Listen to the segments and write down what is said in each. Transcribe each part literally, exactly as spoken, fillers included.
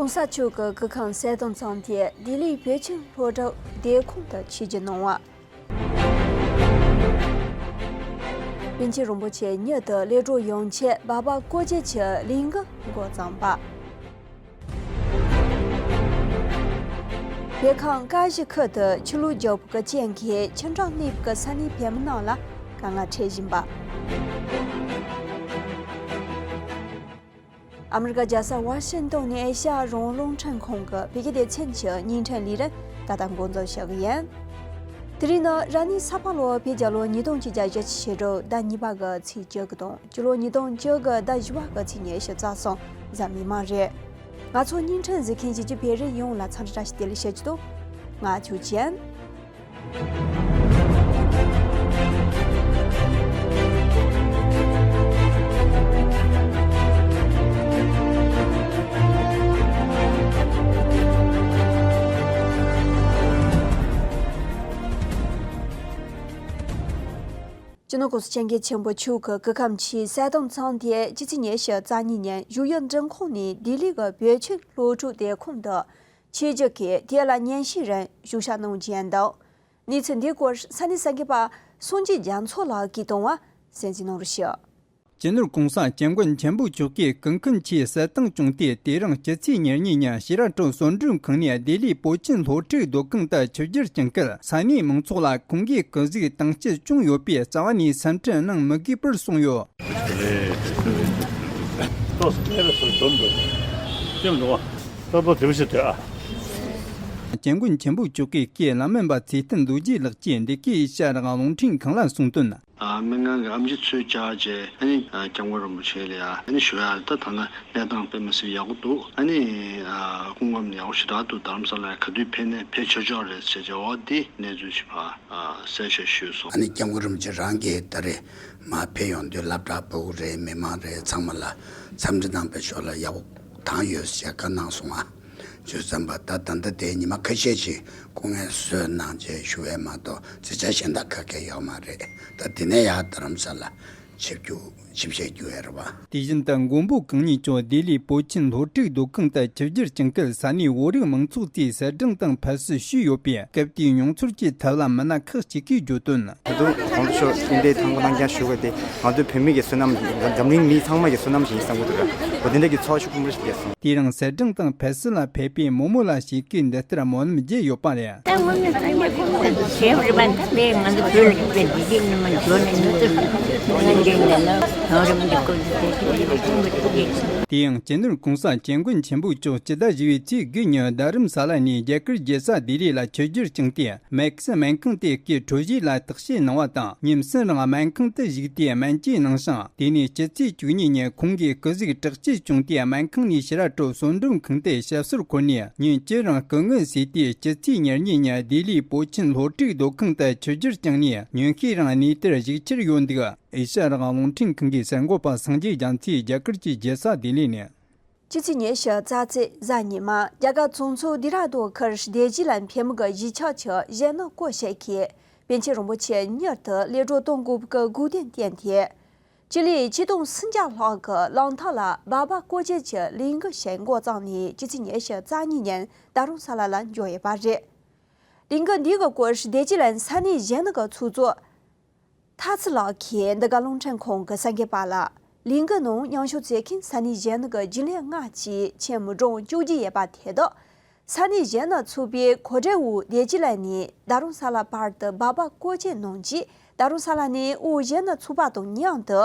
༸གོང་ས་མཆོག་གི་སྐུ་ཁམས་གསལ་སྟོན་ཚོགས་འདུ་ལྡི་ལིའི་བོད་ཁྱིམ་སློབ་གྲྭ་སྡེ་ཁང་དུ་ཆིབས་བསྒྱུར་གནང་བ། པཎ་ཆེན་རིན་པོ་ཆེ་མྱུར་དུ་སློབ་གྲོགས་ཡོངས་ཆེད་སྦག་སྦག་སྐོར་སྐྱོད་ཀྱི་ལས་འགུལ་འགོ་བརྩམས་པ། བོད་ཁམས་ཀ་བཞི་ཁུལ་དུ་ཆུ་ལོག་རྒྱག་པའི་རྐྱེན་གྱིས་ཆུ་འགྲམ་གནས་པའི་ས་གནས་བོད་མི་རྣམས་ལ་དཀའ་ངལ་འཕྲད་བཞིན་པ། ཨ་མི་རི་ཀ་རྒྱལ་ས་ཝ་ཤིང་ཏོན་ནས་ཨེ་ཤ་ཡ་རང་དབང་རླུང་འཕྲིན་ཁང་གི་བོད་སྐད་སྡེ་ཚན་གྱི་བརྙན་འཕྲིན་ལས་རིམ་ད་ལྟ་འགོ་འཛུགས་བྱེད་ཀྱི་ཡིན། དེ་རིང་ནི་རབ་གནས་ས་ཕག་ལོ་བོད་རྒྱལ་ལོ་ཉིས་སྟོང་ཉི་ཤུ་རྩ་བཞི་ཕྱི་དྲོ་ཟླ་གཉིས་པ་གི་ཚེས་བཅུ་དགུ་དང་། སྤྱི་ལོ་ཉིས་སྟོང་བཅུ་དགུ་ཟླ་བཞི་པ་གི་ཚེས་ཉི་ཤུ་རྩ་གསུམ་གཟའ་མིག་དམར་རེད། ང་ཚོ་བརྙན་འཕྲིན་གཟིགས་མཁན་གྱི་བོད་རིགས་ཡོངས་ལ་འཚམས་འདྲི་བཀྲ་ཤིས་བདེ་ལེགས་ཞུ་རྒྱུ་དང་། ང་ཆོས་ཅན། སྤྱི་ནོར་༸གོང་ས་༸སྐྱབས་མགོན་ཆེན་པོ་མཆོག་གི་སྐུ་ཁམས་ཆེད་གསལ་སྟོན་ཚོགས་འདུ་དེ་སྤྱི་ཚེས་ཉི་ཤུ་རྩ་གཉིས་ཉིན་བཞུགས་ཡུལ་མགྲོན་ཁང་ནས་ལྡི་ལི་གི་བོད་ཁྱིམ་སློབ་ཕྲུག་སྡེ་ཁང་དུ་ཆིབས་བསྒྱུར་གྱིས་དེ་ལ་ཉན་ཞུའི་རིང་བཞུགས་ཞབས་གནང་རྒྱུ་ཡིན་འདུག་གནས་ཚུལ་འདིའི་སྐོར་ས་གནས་གསར་འགོད་པ་སངས་རྒྱས་རྒྱ་མཚོ་ལགས་ཀྱིས་བཏང་བ་གསན་གཟིགས་གནང་རོགས་ཞུ། སྤྱི་ནོར་༸གོང་ས་༸སྐྱབས་མགོན་ཆེན་པོ་མཆོག་གིས་སྐུ་ཁམས་ཆེད་གསལ་སྟོན་བྱུང་སྟེ། དེ་རིང་སྤྱི་ཚེས་ཉེར་གཉིས་ཉིན་ཕྱི་ར་ཊོ་གསོལ་མགྲོན་ཁང་ནས་ལྡི་ལིའི་པོ་ཆིན་སློབ་ཕྲུག་སྡོད་ཁང་དུ་ཆིབས་བསྒྱུར་བྱུང་སྐབས། ས་གནས་མང་ཚོགས་ལ་ཁོང་གིས་སྐུ་གཟུགས་དྭངས་སྐྱིད་བྱུང་ཡོད་པས་རྩ་བ་ནས་སེམས་ཁྲལ་གནང་མི་དགོས་པར་གསུངས་ཡོད། ཏོག་ཙམ་སྐད་ལ་སོགས་འཇོམས་འདུག་སྐྱོན་འདུག་ཏོག་ཏོག་དེ་བ་ཞིག་དེ་ཨ། སྐྱབས་མགོན་ཆེན་པོ་མཆོག་གིས་སྐུའི་བླ་སྨན་པ་ཚེ་བརྟན་རྡོ་རྗེ་ལགས་ཀྱིས་འདི་གའི་ཨེ་ཤ་ཡ་རང་དབང་རླུང་འཕྲིན་ཁང་ལ་གསུངས་དོན། ཨ། སྨན་ཁང་གི་ཨེམ་ཆི་ཚུར་བཅར་རྗེས། ཨ་ནི་ཨ་སྐྱབས་མགོན་རིན་པོ་ཆེ་ལ་ཡ་ཨ་ནི་ཞུ་ཡག་ད་ད་ལྟ་གནས་སྟངས་དཔེ་མི་སྲིད་ཡག་པོ་འདུག་ཨ་ནི་ཨ་སྐུ་ཁམས་ཡག་པོ་ཞེ་དྲག་འདུག་རྡ་རམ་ས་ལར་ག་དུས་ཕེབས་ནས་ཕེབས་ཆོག་ཆོག་རེད་ཟེར་བྱས། འོ་འདི་གནས་ཚུལ་ཞིག་ཕར་ཨ་གསལ་བཤད་ཞུས་སོང་། ཨ་ནི་སྐྱབས་མགོན་རིན་པོ་ཆེ་རང་གིས་ད་རེས་མར་ཕེབས་ཡོང་དུས་སློབ་གྲྭ་ཕྲུ་གུ་རེད། མི་མང་རེད། ཚང་མ་ལ་འཚམས་འདྲི་གནང་བའི་ཞོར་ལ་ཡག་པོ་བཏང་ཡོད་ཟེར་བཀའ་གནང་སོང་ཨ། བྱས་ཙང་ད་ད་ལྟ་དེ་ཉི་མ་ཁ་ཤས་ཤིག་སྐུ་ངལ་གསོ་གནང་བྱས་བཞུགས་པ་མ་གཏོགས་རྩིས་ཆ་གཞན་དག་ག་གེ་ཡོད་མ་རེད། ད་དེ་ནས་ཡར་རྡ་རམ་ས་ལ་ཆིབས་བསྒྱུར་ཆིབས་ཞལ་བསྒྱུར་ཡ་རེད་པ། དེ་བཞིན་དུ་མགོན་པོ་གང་ཉིད་ཀྱང་ལྡི་ལིའི་པོ་ཆིན་སློབ་ཕྲུག་སྡོད་ཁང་དུ་ཆིབས་བསྒྱུར་བྱུང་སྐབས། ས་གནས་བོད་རིགས་མང་ཚོགས་ཀྱིས་གསལ་བསྒྲགས་དང་ཕེབས་བསུ་ཞུས་ཡོད་པས། སྐབས་དེའི་མྱོང་ཚོར་གྱི་ཐད་ལ་མི་སྣ་ཁག་ཅིག་གིས་བརྗོད་དོན། ད་དུང་གོང་དུ་ཤོག་ཅིག་འདི་ཐང་གོ་ནང་རྐྱང་ཞུ་དགོས་ཏེ། ང་ཚོའི་བོད་མི་གི་བསོད་ནམས་ཡིན། འཛམ་གླིང་མི་ཚང་མ་གི་བསོད་ནམས་ཤིག་ཡིན་བསམ་གྱི་འདུག་ར། འོ་དེ་འདྲ་གི་ཚོར་བ་ཤུགས་ཆེན་པོ་ཞིག་སླེབས་སོང་། དེ་རིང་གསལ་བསྒྲགས་དང་ཕེབས་བསུ་ལ་ཕེབས་པའི་མོ་མོ་ལགས་ཞིག་གིས་འདི་ལྟར་སྨོན་ལམ་རྒྱག་ཡོད་པ་རེད། ད་སྔོན་མ་སངས་རྒྱས་ཁོང་ཚོ་ཞེ་པོ་རེད་པ། ད་ལས་ང་ཚོ་བོད་ལ་ཡོད་པའི་འདི་རྗེས་ཉི་མ་འགྱོ་ནས་ཉི་ཚེ་ཧང་སང་ཆེ་ཆེ་ལ་འདྲེན་ནས་ལ་གང་རེད་མི་འདུག་སྐབས་དེ་དེ་དེ་ཁོང་གི་ཐུགས་རྗེ་ཆེ། དེ་ཡང་སྤྱི་ནོར་༸གོང་ས་༸སྐྱབས་མགོན་ཆེན་པོ་མཆོག་སྤྱི་ཟླ་བཞི་པའི་ཚེས་དགུ་ཉིན་རྡ་རམ་ས་ལ་ནས་རྒྱ་གར་རྒྱལ་ས་ལྡི་ལི་ལ་ཆིབས་བསྒྱུར་བྱུང་སྟེ། མེག་སི་སྨན་ཁང་དེ་གའི་འཕྲོད་བཞེས་ལ་བརྟག་དཔྱད་གནང་བ་དང་། ཉིན་གསུམ་རིང་སྨན་ཁང་དུ་བཞུགས་ཏེ་སྨན་བཅོས་གནང་ཞིང་། དེ་ནས་སྤྱི་ཚེས་བཅུ་གཉིས་ཉིན་ཁོང་གི་སྐུ་གཟུགས་དྲག་སྐྱེད་བྱུང་སྟེ། སྨན་ཁང་ནས་ཕྱིར་ར་ཊོ་གསོལ་མགྲོན་ཁང་དུ་ཞབས་སོར་འཁོད་ནས་ཉིན་བཅུ་རིང་སྐུ་ངལ་གསོས་ཏེ། སྤྱི་ཚེས་ཉེར་གཉིས་ཉིན་ལྡི་ལིའི་པོ་ཆིན་སློབ་ཕྲུག་སྡོད་ཁང་དུ་ཆིབས་བསྒྱུར་བྱུང་ནས་ཉིན་ཤས་རིང་གནས་དེར་བཞུགས་འཆར་ཡོད་འདུག་ཨེ་ཤ་ཡ་རང་དབང་རླུང་འཕྲིན་ཁང་གི་གསར་འགོད་པ་སངས་རྒྱས་རྒྱ་མཚོས་རྒྱ་གར་གྱི་རྒྱལ་ས་ལྡི་ལི་ནས། སྤྱི་ཚེས་ཉི་ཤུ་རྩ་གཅིག་གཟའ་ཉི་མ་རྒྱ་གར་བཙོན་ཚོགས་ལྡི་ར་ལྡུན་ཁུལ་བདེ་སྐྱིད་ལ་ཕེབས་མི་གི་གཞིས་ཆགས་ཀྱི་གཞོན་ནུ་སྐོར་ཞིག་གིས་པཎ་ཆེན་རིན་པོ་ཆེ་མྱུར་དུ་གློད་གྲོལ་གཏོང་དགོས་པའི་སྒུག་དོན་བསྟན་ཏེ། སྤྱི་ལོ་ཆིག་སྟོང་སུམ་བརྒྱ་ལྷག་གི་གླང་དར་ལ་སྦག་སྦག་སྐོར་སྐྱོད་ཀྱི་ལས་འགུལ་ཞིག་འགོ་བརྩམས་ནས་སྤྱི་ཚེས་ཉི་ཤུ་རྩ་གཉིས་ཉིན་རྡ་རམ་ས་ལ་ལ་འབྱོར་ཡོད་པ་རེད། ལས་འགུལ་འདིའི་སྐོར་བདེ་སྐྱིད་ལ་ས་གནས་གཞོན་ནུ་གི་ཚོགས་གཙོ་ཐར་ཚུལ་ལགས་ཀྱིས་འདི་ག་རླུང་འཕྲིན་ཁང་གི་གསར་འགོད་པ་ལ། ལས་འགུལ་ནང་མཉམ་ཞུགས་བྱེད་མཁན་ས་གནས་གཞོན་ནུ་གི་རྒྱུན་ལས་ལྔ་བཅས་ཁྱིམ་གྲོང་བཅུ་བརྒྱད་ཡོད་པ་དེ་དག་ས་གནས་གཞོན་ནུ་ཚོགས་པའི་གོ་སྒྲིག་འོག་བདེ་སྐྱིད་ལ་ནས་རྡ་རམ་ས་ལ་བར་དུ་སྦག་སྦག་སྐོར་སྐྱོད་གནང་རྗེས། རྡ་རམ་ས་ལ་ནས་དབུས་གཞོན་ནུ་ཚོགས་པ་དང་མཉམ་དུ་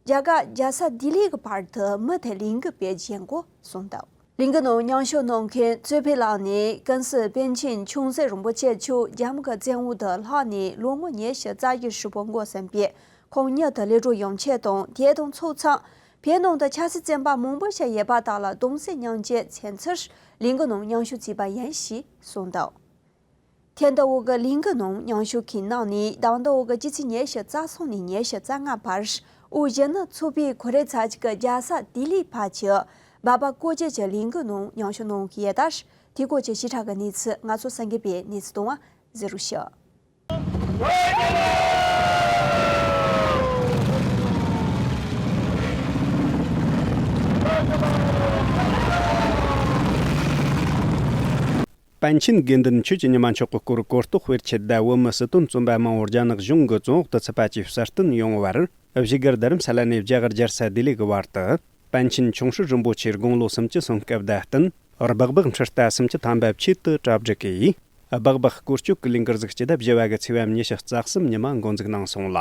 རྒྱ་གར་རྒྱལ་ས་ལྡི་ལི་གི་བར་དུ་མུ་མཐུད་ལས་འགུལ་སྤེལ་རྒྱུའི་འགོ་བཟུང་འདུག་ལས་འགུལ་ནང་མཉམ་ཞུགས་གནང་མཁན་གཙོས་ཕེ་ལགས་ནི་ཀུན་གཟིགས་པཎ་ཆེན་ཆུང་སྲིད་རིན་པོ་ཆེ་མཆོག་རྒྱ་མི་གི་བཙོན་འོག་ཏུ་ལྷག་ནས་ལོ་ངོ་ཉི་ཤུ་རྩ་བཞི་ཧྲིལ་པོ་འགོར་ཟིན་པས། ཁོང་མྱུར་དུ་གློད་གྲོལ་ཡོང་ཆེད་དང་། དེ་དང་ཕྱོགས་མཚུངས་བོད་ནང་དུ་ཆབ་སྲིད་བཙོན་པ་མང་པོ་ཞིག་ཡོད་པ་དག་ལ་གདུང་སེམས་མཉམ་སྐྱེད་མཚོན་ཕྱིར་ལས་འགུལ་ནང་མཉམ་ཞུགས་བྱས་པ་ཡིན་ཞེས་གསུངས་འདུག་ཐེངས་འདི་བོ་གི་ལས་འགུལ་ནང་མཉམ་ཞུགས་མཁན་རྣམས་ནི་ཟླ་བ་འདི་བོ་གི་སྤྱི་ཚེས་ཉི་ཤུ་རྩ་གསུམ་ནས་ཉི་ཤུ་རྩ་ལྔ་བར་དབུས་གཞོན་ནུ་ཚོགས་པའི་གོ་སྒྲིག་ཚགས་ཅིག་གི་རྒྱལ་ས་ལྡི་ལི་བར་གྱི་སྦག་སྦག་སྐོར་སྐྱོད་ཀྱི་ལས་འགུལ་ནང་མཉམ་ཞུགས་གནང་གི་ཡོད་ལྟར། དེའི་སྐོར་གྱི་ཞིབ་ཕྲ་གི་གནས་ཚུལ་ང་ཚོ་གསར་འགོད་པས་གནས་ཚུལ་བཏང་བ་གཟིགས་རོགས་ཞུ། པཎ་ཆེན་དགེ་འདུན་ཆོས་ཀྱི་ཉི་མ་མཆོག་གི་སྐོར་གོ་རྟོགས་སྤེལ་ཆེད་དུ་བོད་མི་སྲིད་དོན་བཙོན་པ་མང་བོ་རྒྱ་ནག་གཞུང་གི་བཙོན་འོག་ཏུ་ཚུད་པ་བཅས་གསར་བཏོན་ཡོང་བར། བཞུགས་སྒར་རྡ་རམ་ས་ལ་ནས་རྒྱ་གར་རྒྱལ་ས་ལྡི་ལི་གི་བར་དུ། པཎ་ཆེན་ཆུང་སྲིད་རིན་པོ་ཆེའི་དགུང་ལོ་སུམ་ཅུ་སོན་སྐབས་བརྡ་སྟོན། སྦག་སྦག་འཕྲུལ་རྟ་སུམ་ཅུ་ཐམ་པ་ཆེད་དུ་གྲ་སྒྲིག་གིས། སྦག་སྦག་སྐོར་སྐྱོད་ཀྱི་ལས་འགུལ་ཟིག་སྤྱི་ཟླ་བཞི་བ་གི་ཚེས་པ་ཉི་ཤུ་རྩ་གསུམ་ཉི་མ་འགོ་འཛུགས་གནང་སོང་ལ།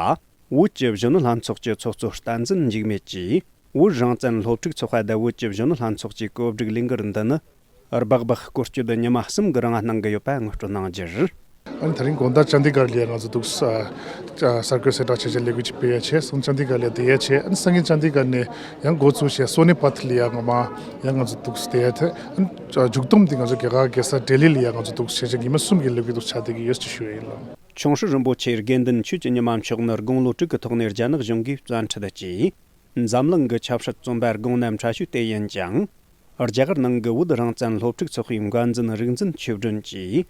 བོད་ཀྱི་གཞོན་ནུ་ལྷན་ཚོགས་ཀྱི་ཚོགས་གཙོ་བསྟན་འཛིན་འཇིགས་མེད་ཀྱིས། བོད་རང་བཙན་སློབ་ཕྲུག་ཚོགས་པ་དང་བོད་ཀྱི་གཞོན་ནུ་ལྷན་ཚོགས་ཀྱིས་གོ་སྒྲིག་ལས་འགུལ་འདི་ནི། སྦག་སྦག་སྐོར་སྐྱོད་ཉི་མ་གསུམ་གྱི་རིང་གནང་གི་ཡོད་པ་ངོ་སྤྲོད་གནང་རྒྱུར། ཨ་ནི་དེ་རིང་དགོང་དག་ཅན་དི་གར་ལ་ཡ་ང་ཚོ་འདུག་ས་ས་ཁུལ་གསལ་བསྒྲགས་བྱས་བྱས་ལས་འགུལ་ཅིག་སྤེལ་ཡ་བྱས་སོང་། ཅན་དི་གར་ལ་ཡ་བསྡད་ཡ་བྱས། ཨ་ནི་སང་ཉིན་ཅན་དི་གར་ནས་ཡང་འགོ་ཚུགས་བྱས་སོ་ནི་ཕ་ཐི་ལ་ཡ་ང་མ་ཡང་ང་ཚོ་འདུག་ས་བསྡད་ཡ་དེ། ཨ་ནི་མཇུག་བསྡོམས་དེ་ང་ཚོ་རྒྱ་གར་རྒྱལ་ས་ལྡི་ལི་ལ་ཡ་ང་ཚོ་འདུག་ས་བྱས་བྱས་ཉི་མ་གསུམ་གྱི་ལས་འགུལ་འདུག་ཆགས་བསྡད་ཀྱི་ཡོད་ཅེས་ཞུ་ཡ་ཡིན་ལགས། ཆུང་སྲིད་རིན་པོ་ཆེའི་དགེ་འདུན་ཆོས་ཀྱི་ཉི་མ་མཆོག་ནི་དགུང་ལོ་དྲུག་གི་ཐོག་ནས་རྒྱ་ནག་གཞུང་གིས་བཙན་ཁྲིད་བྱས། འཛམ་གླིང་གི་ཆབ་སྲིད་བཙོན་པ་དགུང་ན་ཕྲ་ཤོས་དེ་ཡིན་ཅིང་། རྒྱ་གར་ནང་གི་བོད་རང་བཙན་སློབ་ཕྲུག་ཚོགས་པའི་འགན་འཛིན་རིག་འཛིན་ཆོས་སྒྲོན་གྱིས།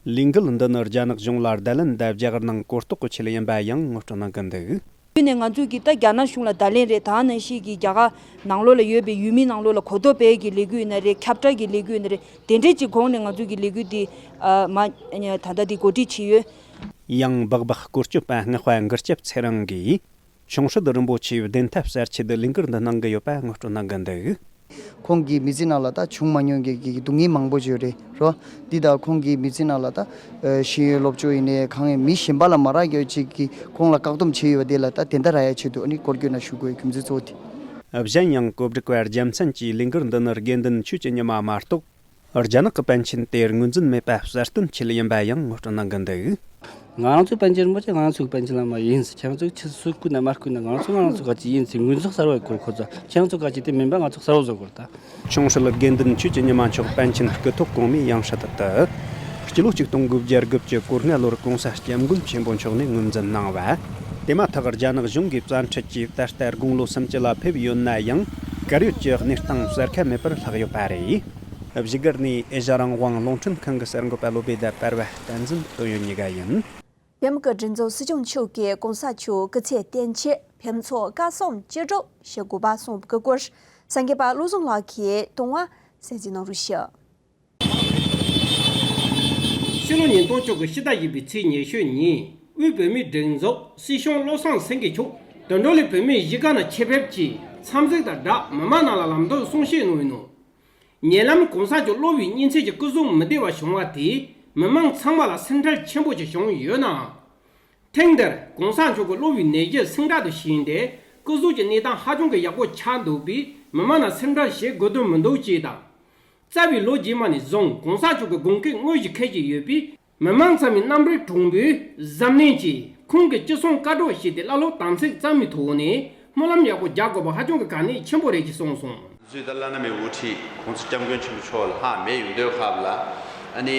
ལས་འགུལ་འདི་ནི་རྒྱ་ནག་གཞུང་ལ་བརྡ་ལན་དང་རྒྱ་གར་ནང་གོ་རྟོགས་ཀྱི་ཆེད་ཡིན་པ་ཡང་ངོ་སྤྲོད་གནང་གི་འདུག། དེ་ནས་ང་ཚོས་ཀྱིས་ད་རྒྱ་ནག་གཞུང་ལ་བརྡ་ལན་རེད། ད་ནང་བཞིན་གྱི་རྒྱ་གར་ནང་ལོགས་ལ་ཡོད་པའི་ཡུལ་མི་ནང་ལོགས་ལ་གོ་རྟོགས་སྤེལ་གྱི་ལས་འགུལ་ཡིན་ན་རེད། ཁྱབ་བསྒྲགས་ཀྱི་ལས་འགུལ་ཡིན་ན་རེད། དེ་འདྲས་ཀྱི་སྒོ་ནས་ང་ཚོས་ཀྱི་ལས་འགུལ་འདི་ཨ་མ་ད་ལྟ་འདི་གོ་སྒྲིག་བྱས་ཡོད། ཡང་སྦག་སྦག་སྐོར་སྐྱོད་པ་སྔགས་པ་མགུར་སྐྱབས་ཚེ་རིང་གིས། ཆུང་སྲིད་རིན་པོ་ཆེའི་བདེན་མཐའ་གསལ་ཆེད་དུ་ལས་འགུལ་འདི་གནང་གི་ཡོད་པ་ངོ་སྤྲོད་གནང་གི་འདུག། ཁོང་གི་མི་ཚེ་ནང་ལ་ད་བྱུང་མ་མྱོང་གི་གི་སྡུག་བསྔལ་མང་པོ་ཡོད་རེད་རོ། འདི་ད་ཁོང་གི་མི་ཚེ་ནང་ལ་ད་ཤེས་ཡོན་སློབ་སྦྱོང་ཡིན་ནའི་གང་ཡིན་མི་གཞན་པ་ལ་མ་རག་ཡོད་ཅིག་གི་ཁོང་ལ་བཀག་སྡོམ་བྱས་ཡོད་པ་དེ་ལ་ད་བདེན་མཐའ་རག་ཡ་ཆེད་དུ་ཨ་ནི་སྐོར་སྐྱོད་ན་ཞུ་དགོས་ཡ་རྒྱུ་མཚན་གཙོ་བོ་དེ། གཞན་ཡང་གོ་སྒྲིག་པ་རྒྱལ་མཚན་གྱིས་ལས་འགུལ་འདི་ནི་དགེ་འདུན་ཆོས་ཀྱི་ཉི་མ་མ་གཏོགས། རྒྱ་ནག་གི་པཎ་ཆེན་དེར་ངོས་འཛིན་མེད་པ་གསལ་སྟོན་ཆེད་ཡིན་པ་ཡང་ངོ་སྤྲོད་གནང་གི་འདུག། ང་རང་ཚོའི་པཎ་ཆེན་རིན་པོ་ཆེ་ང་རང་ཚོའི་པཎ་ཆེན་བླ་མ་ཡིན་ཟེར། ཁྱེད་རང་ཚོས་ཆི་སུ་བསྐུལ་ན་མ་བསྐུལ་ན་ང་རང་ཚོ་ང་རང་ཚོ་ག་ཅི་ཡིན་ཟེར་ངོས་འཛིན་གསར་བ་སྐོར་ཁོ་ཚོ་ཁྱེད་རང་ཚོ་ག་ཅི་དེ་མིན་པ་ང་ཚོ་གསར་བ་བཟོ་དགོས་ད། ཆུང་སྲིད་དགེ་འདུན་ཆོས་ཀྱི་ཉི་མ་མཆོག་པཎ་ཆེན་སྐུ་ཐོག་གོང་མའི་ཡང་སྲིད་དུ། སྤྱི་ལོ་ཆིག་སྟོང་དགུ་བརྒྱ་དགུ་བཅུ་གོ་ལྔ་ལོར་༸གོང་ས་༸སྐྱབས་མགོན་ཆེན་པོ་མཆོག་ནས་ངོས་འཛིན་གནང་བ། དེ་མ་ཐག་རྒྱ་ནག་གཞུང་གིས་བཙན་ཁྲིད་ཀྱིས་ད་ལྟ་དགུང་ལོ་སུམ་ཅུ་ལ་ཕེབས་ཡོད་ན་ཡང་། གར་ཡོད་ཀྱི་གནས་སྟངས་གསལ་ཁ་མེད་པར་ལྷག་ཡོད་པ་རེད། བཞུགས་སྒར་ནས་ཨེ་ཤ་རང་དབང་རླུང་འཕྲིན་ཁང་གི་གསར་འགོད་པ་བློ་བྷེ་དང་པར་བ་བསྟན་འཛིན་དོན་ཡོད་གཉིས་ཀ་ཡིན། རྒྱ་མི་གི་སྒྲིག་འཛུགས་སྲིད་སྐྱོང་མཆོག་གིས་གོང་ས་མཆོག་སྐུ་ཚེ་བརྟན་ཆེད་ཕེབས་འཚོགས་བཀའ་གསུང་ཅི་སྒྲུབ་ཞེས་དགོངས་པ་གསུངས་པའི་སྐོར་གསར་འགོད་པ་བློ་བཟང་ལགས་ཀྱིས་གཏོང་བ་གསན་གཟིགས་གནང་རོགས་ཞུ། ཕྱི་ལོ་ཉིས་སྟོང་བཅུ་དགུ་ཕྱི་ཟླ་བཞི་པའི་ཚེས་ཉི་ཤུ་ཉིན་དབུས་བོད་མིའི་སྒྲིག་འཛུགས་སྲིད་སྐྱོང་བློ་བཟང་སེང་གེ་མཆོག་དོན་གྲུབ་གླིང་བོད་མིའི་གཞིས་ཀ་ནང་ཆེད་ཕེབས་ཀྱིས་འཚམས་གཟིགས་དང་སྦྲགས་མི་མང་རྣམས་ལ་ལམ་སྟོན་གསུང་བཤད་གནང་ཡོད་ནོ། ཉེ་ལམ་གོང་ས་མཆོག་གློ་བུར་གཉན་ཚད་ཀྱི་སྐུ་གཟུགས་མི་བདེ་བ་བྱུང་བ་དེས་མི་མང་ཚང་མ་ལ་སེམས་ཁྲལ་ཆེན་པོ་ཞིག་བྱུང་ཡོད་ནའང་། ཐེངས་འདིར་གོང་ས་མཆོག་གི་གློ་བའི་ནད་གཞི་སེང་དྲག་ཏུ་ཕྱིན་ཏེ་སྐུ་གཟུགས་ཀྱི་གནས་སྟངས་ཧ་ཅང་གི་ཡག་པོ་ཆགས་འདུག་པས་མི་མང་ལ་སེམས་ཁྲལ་བྱེད་དགོས་དོན་མི་འདུག་ཅེས་དང་། རྩ་བའི་ལོ་རྗེས་མ་ནས་བཟུང་གོང་ས་མཆོག་གི་དགོངས་འགལ་དངོས་ཀྱི་ཁས་ཀྱི་ཡོད་པས་མི་མང་ཚང་མས་རྣམ་རིག་གྲོང་པའི་གཟབ་ནན་གྱིས་ཁོང་གི་ཅི་གསུང་བཀའ་སྒྲོག་བྱས་ཏེ་བླ་སློབ་དམ་ཚིག་གཙང་མའི་ཐོག་ནས་སྨོན་ལམ་ཡག་པོ་རྒྱག་དགོས་པ་ཧ་ཅང་གི་གལ་གནད་ཆེན་པོ་རེད་ཅེས་གསུངས་སོང་། ཚོས་ད་བླ་ན་མེད་དབུ་ཁྲིད་གོང་ས་སྐྱབས་མགོན་ཆེན་པོ་མཆོག་ལ་ལྷག་མེད་ཡོད་འདོད་ཁབ་ལ་ཨ་ནི་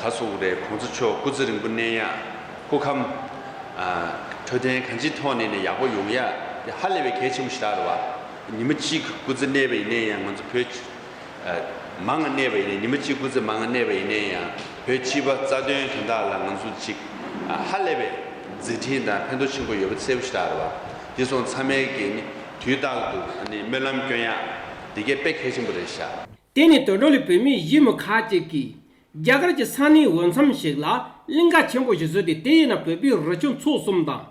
ག་སོགས་རེད། གོང་ས་མཆོག་སྐུ་ཚེ་རིང་པོ་གནས་ཡ་སྐུ་ཁམས་ཨ་འཕྲོད་བསྟེན་གང་ཅིའི་ཐོག་ནས་ནས་ཡག་པོ་ཡོང་ཡ་དེ་ཧ་ལས་པའི་གལ་ཆེན་པོ་ཞིག་རེད་བ། ཉི་མ་གཅིག་སྐུ་ཚེ་གནས་པ་ཡིན་ནའི་ཡང་ང་ཚོ་བོད་ཨ་མང་ང་གནས་པ་ཡིན་ནའི་ཉི་མ་གཅིག་སྐུ་ཚེ་མང་ང་གནས་པ་ཡིན་ནའི་ཡང་བོད་སྤྱི་པ་རྩ་དོན་དོན་དག་ལ་ང་ཚོ་གཅིག་ཨ་ཧ་ལས་པའི་མཛད་འཕྲིན་དང་ཕན་ཐོགས་ཆེན་པོ་ཡོད་པ་གསལ་པོ་ཞིག་རེད་བ། དེ་སོང་ཚང་མས་ཀྱིས་ནི་དུས་རྟག་ཏུ་ཨ་ནི་སྨོན་ལམ་སྐྱོན་ཡག་འདི་གས་དཔེ་གལ་ཆེན་པོ་རེད་ཤག། དེ་ནི་དོན་གྲུབ་གླིང་བོད་མིའི་གཞིས་མི་ཁག་ཅིག་གིས་རྒྱ་གར་གྱི་ས་གནས་འོས་འཚམ་ཞིག་ལ་གླིང་ག་ཆེན་པོ་ཞིག་བཟོས་ཏེ་དེ་ཡིན་ན་བོད་པའི་རི་ཆུ་མཚོ་གསུམ་དང་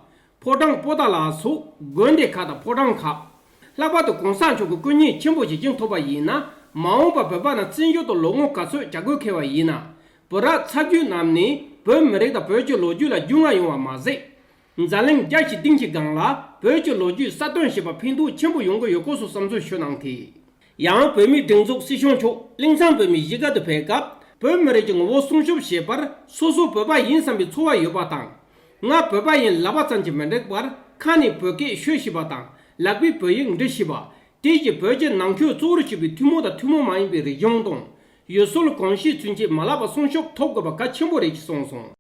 ཕོ་བྲང་པོ་ཏཱ་ལ་སོགས་དགོན་སྡེ་ཁག་དང་ཕོ་བྲང་ཁག། ལྷག་པར་དུ་གོང་ས་མཆོག་གི་སྐུ་བརྙན་ཆེན་པོ་ཞིག་བཞེངས་ཐུབ་པ་ཡིན་ན་མ་འོངས་པར་བོད་པ་རྣམས་བཙན་བྱོལ་དུ་ལོ་ངོ་ག་ཚོད་བྱ་དགོས་འཁེལ་བ་ཡིན་ན་བོད་རབས་ཚ་རྒྱུད་རྣམས་ནས་བོད་མི་རིགས་དང་བོད་ཀྱི་ལོ་རྒྱུས་ལ་རྒྱུས་མངའ་ཡོང་བ་མ་ཟད། འཛམ་གླིང་རྒྱལ་སྤྱིའི་སྟེང་གི་སྒང་ལ་བོད་ཀྱི་ལོ་རྒྱུས་གསལ་སྟོན་བྱེད་པར་ཕན་ཐོགས་ཆེན་པོ་ཡོང་གི་ཡོད་སྐོར་སོགས་བསམ་ཚུལ་ཞུ་གནང་སྟེ། ཡང་བོད་མིའི་སྒྲིག་འཛུགས་སྲིད་སྐྱོང་མཆོག་གླིང་ཚང་བོད་མིའི་གཞིས་ཀ་དུ་ཕེབས་སྐབས་བོད་མི་རིགས་ཀྱི་ངོ་བོ་སྲུང་སྐྱོབ་བྱེད་པར་སོ་སོ་བོད་པ་ཡིན་བསམ་པའི་ཚོར་བ་ཡོད་པ་དང་། ང་བོད་པ་ཡིན་ལབ་པ་ཙམ་གྱིས་མི་འགྲིག་པར་ཁ་ནས་བོད་སྐད་ཤོད་ཤེས་པ་དང་ལག་པས་བོད་ཡིག་འབྲི་ཤེས་པ། དེ་བཞིན་བོད་ཀྱི་ནང་ཆོས་གཙོ་བོར་བྱས་པའི་ཐུན་མོང་དང་ཐུན་མོང་མ་ཡིན་པའི་རིག་གཞུང་དང་། ཡུལ་སྲོལ་གོམས་གཤིས་ཚུན་ཆད་མ་བརླག་པར་སྲུང་སྐྱོབ་ཐོབ་དགོས་པ་གལ་ཆེན་པོ་རེད་ཅེས་གསུངས་སོང་།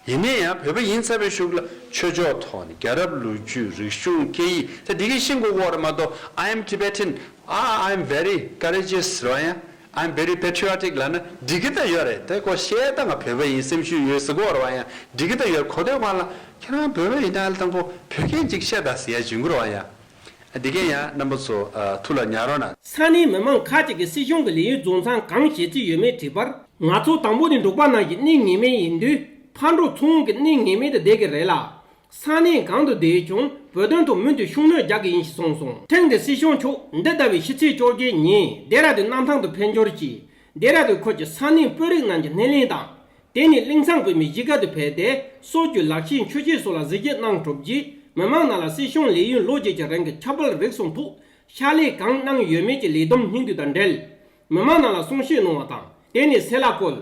ཡིན་ན་ཡང་བོད་པ་ཡིན་ཚར་བའི་གཞུག་ལ་ཆོས་ཕྱོགས་ཐོག་ནས་རྒྱལ་རབས་ལོ་རྒྱུས་རིག་གཞུང་སྐད་ཡིག་ད་འདི་གའི་ཤེས་དགོས་ཀྱི་ཡོད་རེད་མ་གཏོགས། I am Tibetan, I am very courageous རེད་བ། ཡང་I am very patriotic ལབ་ན་འགྲིག་གི་ད་ཡོད་རེད། དེ་ཁོ་བཤད་ད་ང་བོད་པ་ཡིན་སེམས་ཤུགས་ཡོད་ཟེར་གྱི་ཡོད་རེད་བ། ཡང་འགྲིག་གི་ད་ཡོད། གོ་ཐོས་སྒང་ལ་ཁྱེད་རང་བོད་པ་ཡིན་ན་ཨ་ལ་དང་པོ་བོད་སྐད་ཅིག་བཤད་ད་ཟེར་ཡ་བྱུང་གི་རེད་བ། ཡང་འདི་གའི་ཡང་རྣམ་པ་ཚོ་ཨ་ཐུགས་ལ་ཉར་རོགས་གནང་། ས་གནས་མི་མང་ཁག་ཅིག་གིས་སྲིད་གཞུང་གི་ལས་ཡུན་རྫོགས་མཚམས་གང་བྱེད་རྩིས་ཡོད་མེད་དྲིས་པར། ང་ཚོ་དང་པོ་ནས་འབྲོག་པ་རྣམས་ཀྱི་གནས་ངེས་མེད་ཡིན་དུས་ཕར་འགྲོ་ཚུར་འོང་གི་གནས་ངེས་མེད་དུ་བསྡད་ཀྱི་རེད་ལ། ས་གནས་གང་དུ་བསྡད་ཀྱང་བོད་དོན་ཐོག་མུ་མཐུད་ཤུགས་སྣོན་རྒྱག་གི་ཡིན་ཞེས་གསུངས་སོང་། ཁྲིམས་ཀྱི་སྲིད་སྐྱོང་མཆོག་འདི་ལྟ་བུའི་ཕྱི་ཚེས་བཅོ་བརྒྱད་ཉིན་ལྡེ་ར་ལྡུན་གནམ་ཐང་དུ་ཕེབས་འབྱོར་གྱིས། ལྡེ་ར་ལྡུན་ཁུལ་གྱི་ས་གནས་དཔོན་རིགས་རྣམས་ཀྱི་སྣེ་ལེན་དང་། དེ་ནས་གླིང་ཚང་བོད་མིའི་གཞིས་ཀ་དུ་ཕེབས་ཏེ། སྲོལ་རྒྱུན་ལག་ཤེས་མཆོད་ཆས་སོགས་ལ་གཟིགས་ཞིབ་གནང་གྲུབ་རྗེས། མི་མང་རྣམས་ལ་སྲིད་སྐྱོང་ལས་ཡུན་ལོ་བརྒྱད་ཀྱི་རིང་གི་ཁྱབ་སྤེལ་རིགས་གསུམ་ཐོག་ཕྱག་ལས་གང་གནང་ཡོད་མེད་ཀྱི་ལས་བསྡོམས་སྙིང་བསྡུས་དང་འབྲེལ། མི་མང་རྣམས་ལ་གསུང་བཤད་གནང་བ་དང་། དེ་ནས་སེ་ལ་ཀོལ།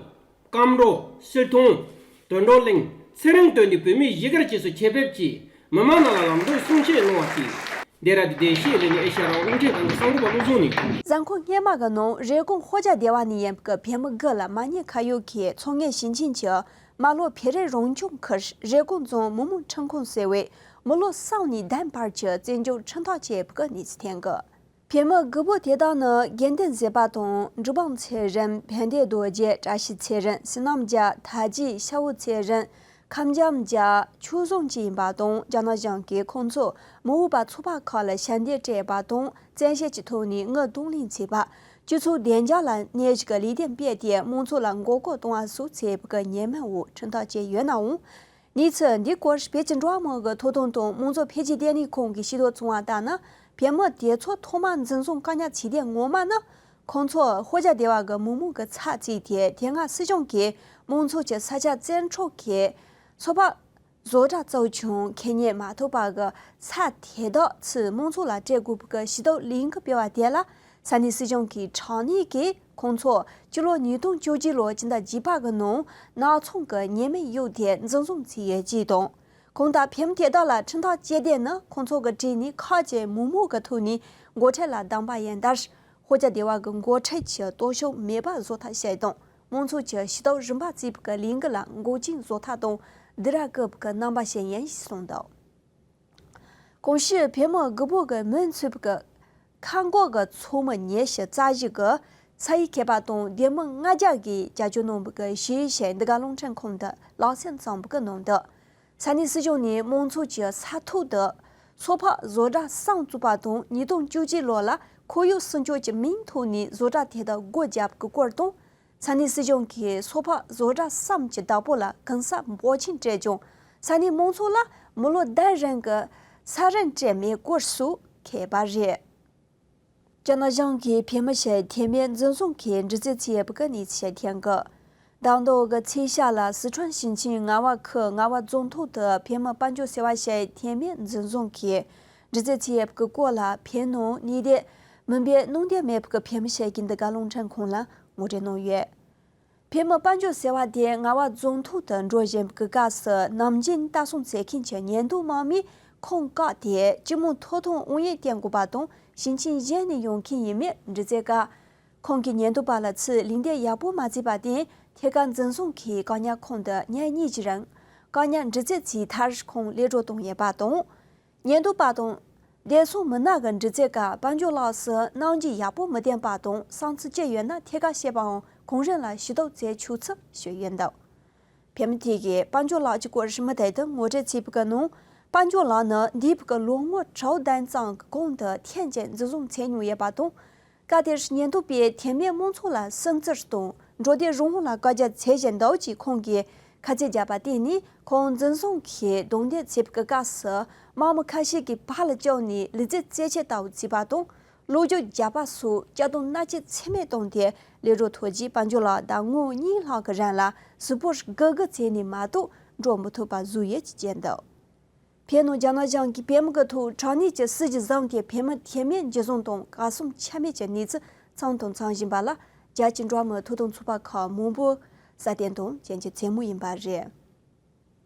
སྐམ་རོ། སིལ་ཐོང་། དོན་གྲུབ་གླིང་། ཚེ་རིང་སྟོན་ནས་བོད་མིའི་གཞིས་ཀ་ཆེ་སུ་ཆེད་ཕེབས་ཀྱིས་མི་མང་རྣམས་ལ་ལམ་སྟོན་གསུང་བཤད་གནང་བ་དེས། ལྡེ་ར་ལྡུན་བདེ་སྐྱིད་གླིང་ནས་ཨེ་ཤ་ཡ་རང་དབང་རླུང་འཕྲིན་ཁང་གི་གསར་འགོད་པ་བློ་བཟང་ནས། གཟའ་འཁོར་སྔོན་མ་གི་ནང་རེབ་གོང་ཧོ་ཇ་སྡེ་བ་ནས་ཡིན་པའི་བོད་མི་དགུ་ལ་མ་ཉེས་ཁ་གཡོག་གིས་མཚོ་སྔོན་ཞིང་ཆེན་གྱི་རྨ་ལྷོ་བོད་རིགས་རང་སྐྱོང་ཁུལ་རེབ་གོང་རྫོང་མི་དམངས་ཁྲིམས་ཁང་ཟེར་བས་མི་ལོ་གསུམ་ནས་བདུན་བར་གྱི་བཙན་སྐྱོབ་ཁྲིམས་ཐག་བཅད་པའི་གནས་ཚུལ་ཐོན་གི། བོད་མི་དགུ་པོ་དེ་དག་ནི་དགེ་འདུན་བཟང་པོ་དང་། འབྲུག་པ་ཚེ་རིང་། ཕན་བདེ་རྡོ་རྗེ། བཀྲ་ཤིས་ཚེ་རིང་། བསོད་ནམས་རྒྱལ། ཐར་རྒྱས། ཤ་བོ་ཚེ་རིང་། ཁམས་འཇམ་རྒྱལ། ཆོས་བཟང་བཅས་ཡིན་པ་དང་། རྒྱ་ནག་གཞུང་གིས་ཁོང་ཚོ་མི་འོས་པ་ཚོགས་པ་ཁག་ལ་ཞལ་འདེབས་སྤྲད་པ་དང་། བཙན་ཤེད་ཀྱི་ཐོག་ནས་དངུལ་གདོང་ལེན་བྱས་པ། སྤྱི་ཚོགས་བདེ་འཇགས་ལ་གནོད་ཀྱི་ལས་དོན་སྤེལ་ཏེ། མང་ཚོགས་ལ་མགོ་སྐོར་གཏོང་བ་སོགས་བྱས་པའི་ཉེས་མིང་འོག་ཁྲིམས་ཐག་བཅད་ཡོད་ནའང་། གནས་ཚུལ་འདི་སྐོར་བོད་ཀྱི་འགྲོ་བ་མིའི་ཐོབ་ཐང་དང་མང་གཙོ་འཕེལ་རྒྱས་ལྟེ་གནས་ཁང་གིས་ཤེས་རྟོགས་བྱུང་བ་ལྟར་ན། བོད་མི་དེ་ཚོ་ཐོག་མར་འཛིན་བཟུང་བཀག་ཉར་བྱས་དུས་སྔོན་མ་ནི། ཁོང་ཚོ་ཧོ་ཇ་སྡེ་བ་གི་མི་མང་གི་ཚབ་བྱས་ཏེ། དེ་སྔ་སྲིད་གཞུང་གིས་མང་ཚོགས་ཀྱི་ས་ཆ་བཙན་འཕྲོག་གིས་ཚོགས་པ་བཟོ་གྲྭ་བཙུགས་ཀྱང་ཁེ་ཉེན་མ་ཐོབ་པ་གི་ཚབ་དེ་དག་ཚུར་མང་ཚོགས་ལ་སྤྲད་དགོས་པའི་ཞུ་གཏུག་ལས་འགུལ་སྤེལ་བ་དེ་ལ། ས་གནས་སྲིད་གཞུང་གིས་དྲང་གནས་ཀྱིས་ཁོང་ཚོ་སྤྱི་ལོ་ཉིས་སྟོང་བཅོ་བརྒྱད་ལོའི་ཕྱི་ཟླ་བརྒྱད་པ་གི་ནང་ནག་ཚོང་གི་ཉེས་མིང་གཡོགས་ཏེ་འཛིན་བཟུང་བྱས་ཡོད་ཅེས་དང་། གང་ལྟར་བོད་མི་དེ་དག་ལ་ཁྲིམས་ཐག་བཅད་དེ་ནི་ཁོང་ཚོ་གི་གྲས་ནས་ཁག་ཅིག་མི་མང་གི་ཐོག་ནས་འགོ་ཁྲིད་ལ་བདམས་པ་ཡིན་ལྟར། ཧོ་ཇ་སྡེ་བ་གི་འགོ་ཁྲིད་ཀྱི་སྟོབས་ཤུགས་མེད་པ་བཟོ་ཐབས་བྱས་དང་། མང་ཚོགས་ཀྱི་ཞུ་གཏུག་རིམ་པ་བརྩིས་པའི་ལས་འགུལ་ལ་འགོག་རྐྱེན་བཟོ་ཐབས་དང་སྡིགས་ར་བསྐུལ་བའི་རྣམ་པ་ཞིག་ཡིན་ཞེས་གསུངས་འདུག། གོང་ཞུས་བོད་མི་དགུ་པོ་གི་མིང་ཚུད་པའི་ཁ་འགོག་གི་ཚོགས་མི་ཉི་ཤུ་རྩ་བཞི་གི་ས་ཡི་མཁས་པ་དང་འདེམས་མི་ལྔ་བརྒྱ་གིས་རྒྱབ་སྐྱོར་གནང་བའི་ཞུ་ཡིག་ཞིག་འདི་ག་རླུང་འཕྲིན་ཁང་དུ་ལག་སེང་བརྩམས་པའི་ནང་དུ། ས་གནས་སྲིད་གཞུང་ནས་མང་ཚོགས་ཀྱི་ས་ཐོག་ཏུ་ཚོགས་པ་བཟོ་གྲྭ་གསུམ་བཙུགས་པ་དང་། ཉིས་སྟོང་བཅུ་གཅིག་ལོ་ལ་ཁོར་ཡུག་སྲུང་སྐྱོབ་ཀྱི་མིང་ཐོག་ནས་བཟོ་གྲྭ་དེ་དག་སྒོ་བརྒྱབ་པའི་སྐོར་དང་། ས་གནས་སྲིད་གཞུང་གིས་ཚོགས་པ་བཟོ་གྲྭ་གསུམ་གྱི་བདག་པོ་ལ་གུན་གསབ་འབོར་ཆེན་སྤྲད་ཀྱང་། ས་གནས་མང་ཚོགས་ལ་མི་ལོ་བདུན་རིང་གི་ས་རིན་སྤྲད་མེད་སྐོར་སོགས་འཁོད་པ་རེད། རྒྱ་ནག་གཞུང་གིས་བོད་མི་ཞིག་དེ་སྔ་འཛིན་བཟུང་གིས་འདྲི་རྩད་བྱས་པའི་གནས་ཚུལ་ཐོན་གི། ཟླ་མདོ་གི་ཚེས་ཤར་ལ་སི་ཁྲོན་ཞིང་ཆེན་ངར་བ་ཁུལ་ངར་བ་རྫོང་ཐོག་ཏུ་བོད་མི་དཔལ་འབྱོར་ཟེར་བ་ཞིག་དེ་སྔ་འཛིན་བཟུང་གིས་འདྲི་རྩད་བྱས་པའི་སྐོར་ལ། བོད་ནང་གནས་སྡོད་མུན་པའི་སྣང་དོན་མེད་པའི་བོད་མི་ཞིག་གིས་འདི་ག་རླུང་འཕྲིན་ཁང་ལ་ངོ་སྤྲོད་གནང་ཡོད། བོད་མི་དཔལ་འབྱོར་ཟེར་བ་དེ་ངར་བ་རྫོང་ཐོག་ཏུ་འགྲོ་བཞིན་པའི་སྐབས་སུ། ནམ་རྒྱུན་ལྟ་སྲུང་བྱེད་མཁན་གྱི་ཉེན་རྟོག་དམག་མིས་ཁོང་བཀག་སྟེ། སྤྱི་དམངས་ཐོབ་ཐང་དབང་ཡོད་བསྟན་དགོས་པ་དང་། ཞིང་ཆེན་གཞན་ནས་ཡོང་མཁན་ཡིན་མིན་འདྲི་རྩད་སྐབས། ཁོང་གིས་ཉེན་རྟོག་པ་ལ་ཚུར་ལན་འདེབས་ཡག་པོ་མ་བྱས་པར་བརྟེན། ཐད་ཀར་འཛིན་བཟུང་གིས་བཀག་ཉར་ཁང་དུ་ཉིན་གཉིས་ཀྱི་རིང་བཀག་ཉར་འདྲི་རྩད་བྱས་མཐར། ཁོང་གློད་གྲོལ་བཏང་ཡོད་པ་དང་། ཉེན་རྟོག་པ་དང་བདེ་སྲུང་མི་སྣ་གི་འདྲི་རྩད་སྐབས། དཔལ་འབྱོར་ལགས་སུ་གནང་རྒྱུ་ཡག་པོ་མི་བསྟན་པ་དང་། བསམ་ཚུལ་ཅི་ཡོད་ན་ཐད་ཀར་བཤད་པའམ་གོང་རིམ་ལ་ཞུ་གཏུག་བྱེད་ཆོག་ཚུལ་ཞུས་ཡོད་འདུག། བོད་མི་དེ་གིས་དཔལ་འབྱོར་ལགས་ཀྱི་སྐོར་རིན་མེད་དུ་ངོ་སྤྲོད་བྱས་པའི་ནང་། དཔལ་འབྱོར་ལགས་ནི་འདས་པའི་ལོ་ངོ་དྲུག་བདུན་ཙམ་གྱི་གོང་དུ་ཐེངས་གཅིག་འཛིན་བཟུང་བྱས་མྱོང་ཡོད་པ་དང་། སྐབས་དེར་ཉེན་རྟོག་པས་དེ་སྔའི་མང་ཚོགས་ལ་སུན་གཙེར་དང་འགྲོ་སྡོད་རང་དབང་ལ་བཀག་རྒྱ་བྱེད་བཞིན་འདུག་ཅེས་ཁོང་གིས་ཁ་ཚིག་བརྒྱབ་པར་བརྟེན་ནས། ཁོང་འཛིན་བཟུང་གིས་རྡུང་རྡེག་བྱས་པའི་སྐབས་སུ། དམག་མི་ཁ་ཤས་ཀྱིས་བར་ལ་བཅུག་ནས་ལུས་རྩལ་རྩེད་ཆས་ལྟ་བུ་བྱས་པ་དང་། གློ་རྒྱུག་བརྒྱབ་པ་སོགས་གཅར་རྡུང་མནར་གཅོད་ཚད་མེད་བཏང་སྟེ། གློད་གྲོལ་ཐོབ་རྗེས་དཔལ་འབྱོར་ལགས་ཟླ་ངོ་གཉིས་ལྷག་གི་རིང་ལ་གཟུགས་པོ་སྒུར་སྒུར་བྱས་ནས་མ་གཏོགས་འགྲོ་མི་ཐུབ་པ་བཟོས་ཡོད་ཅེས་བརྗོད་འདུག། བོད་ནང་རྒྱ་ནག་གཞུང་གིས་བོད་མི་གི་ཐོག་དྲག་གནོན་གྱི་སྲིད་ཇུས་བཟུང་སྟེ། བོད་མི་དེ་སྔའི་འཇུ་བཟུང་དང་གར་སོང་ཆ་མེད་ཀྱི་གནས་ཚུལ་མཚམས་དང་མཚམས་བཞིན་པ་ལ། རྒྱལ་སྤྱིའི་འགྲོ་བ་མིའི་ཐོབ་ཐང་ཚོགས་པ་ཁག་མང་པོས་སྲ་བརྟན་དང་ཞིབ་འཇུག་ཆེན་མོ་ཡིན་པ་རེད།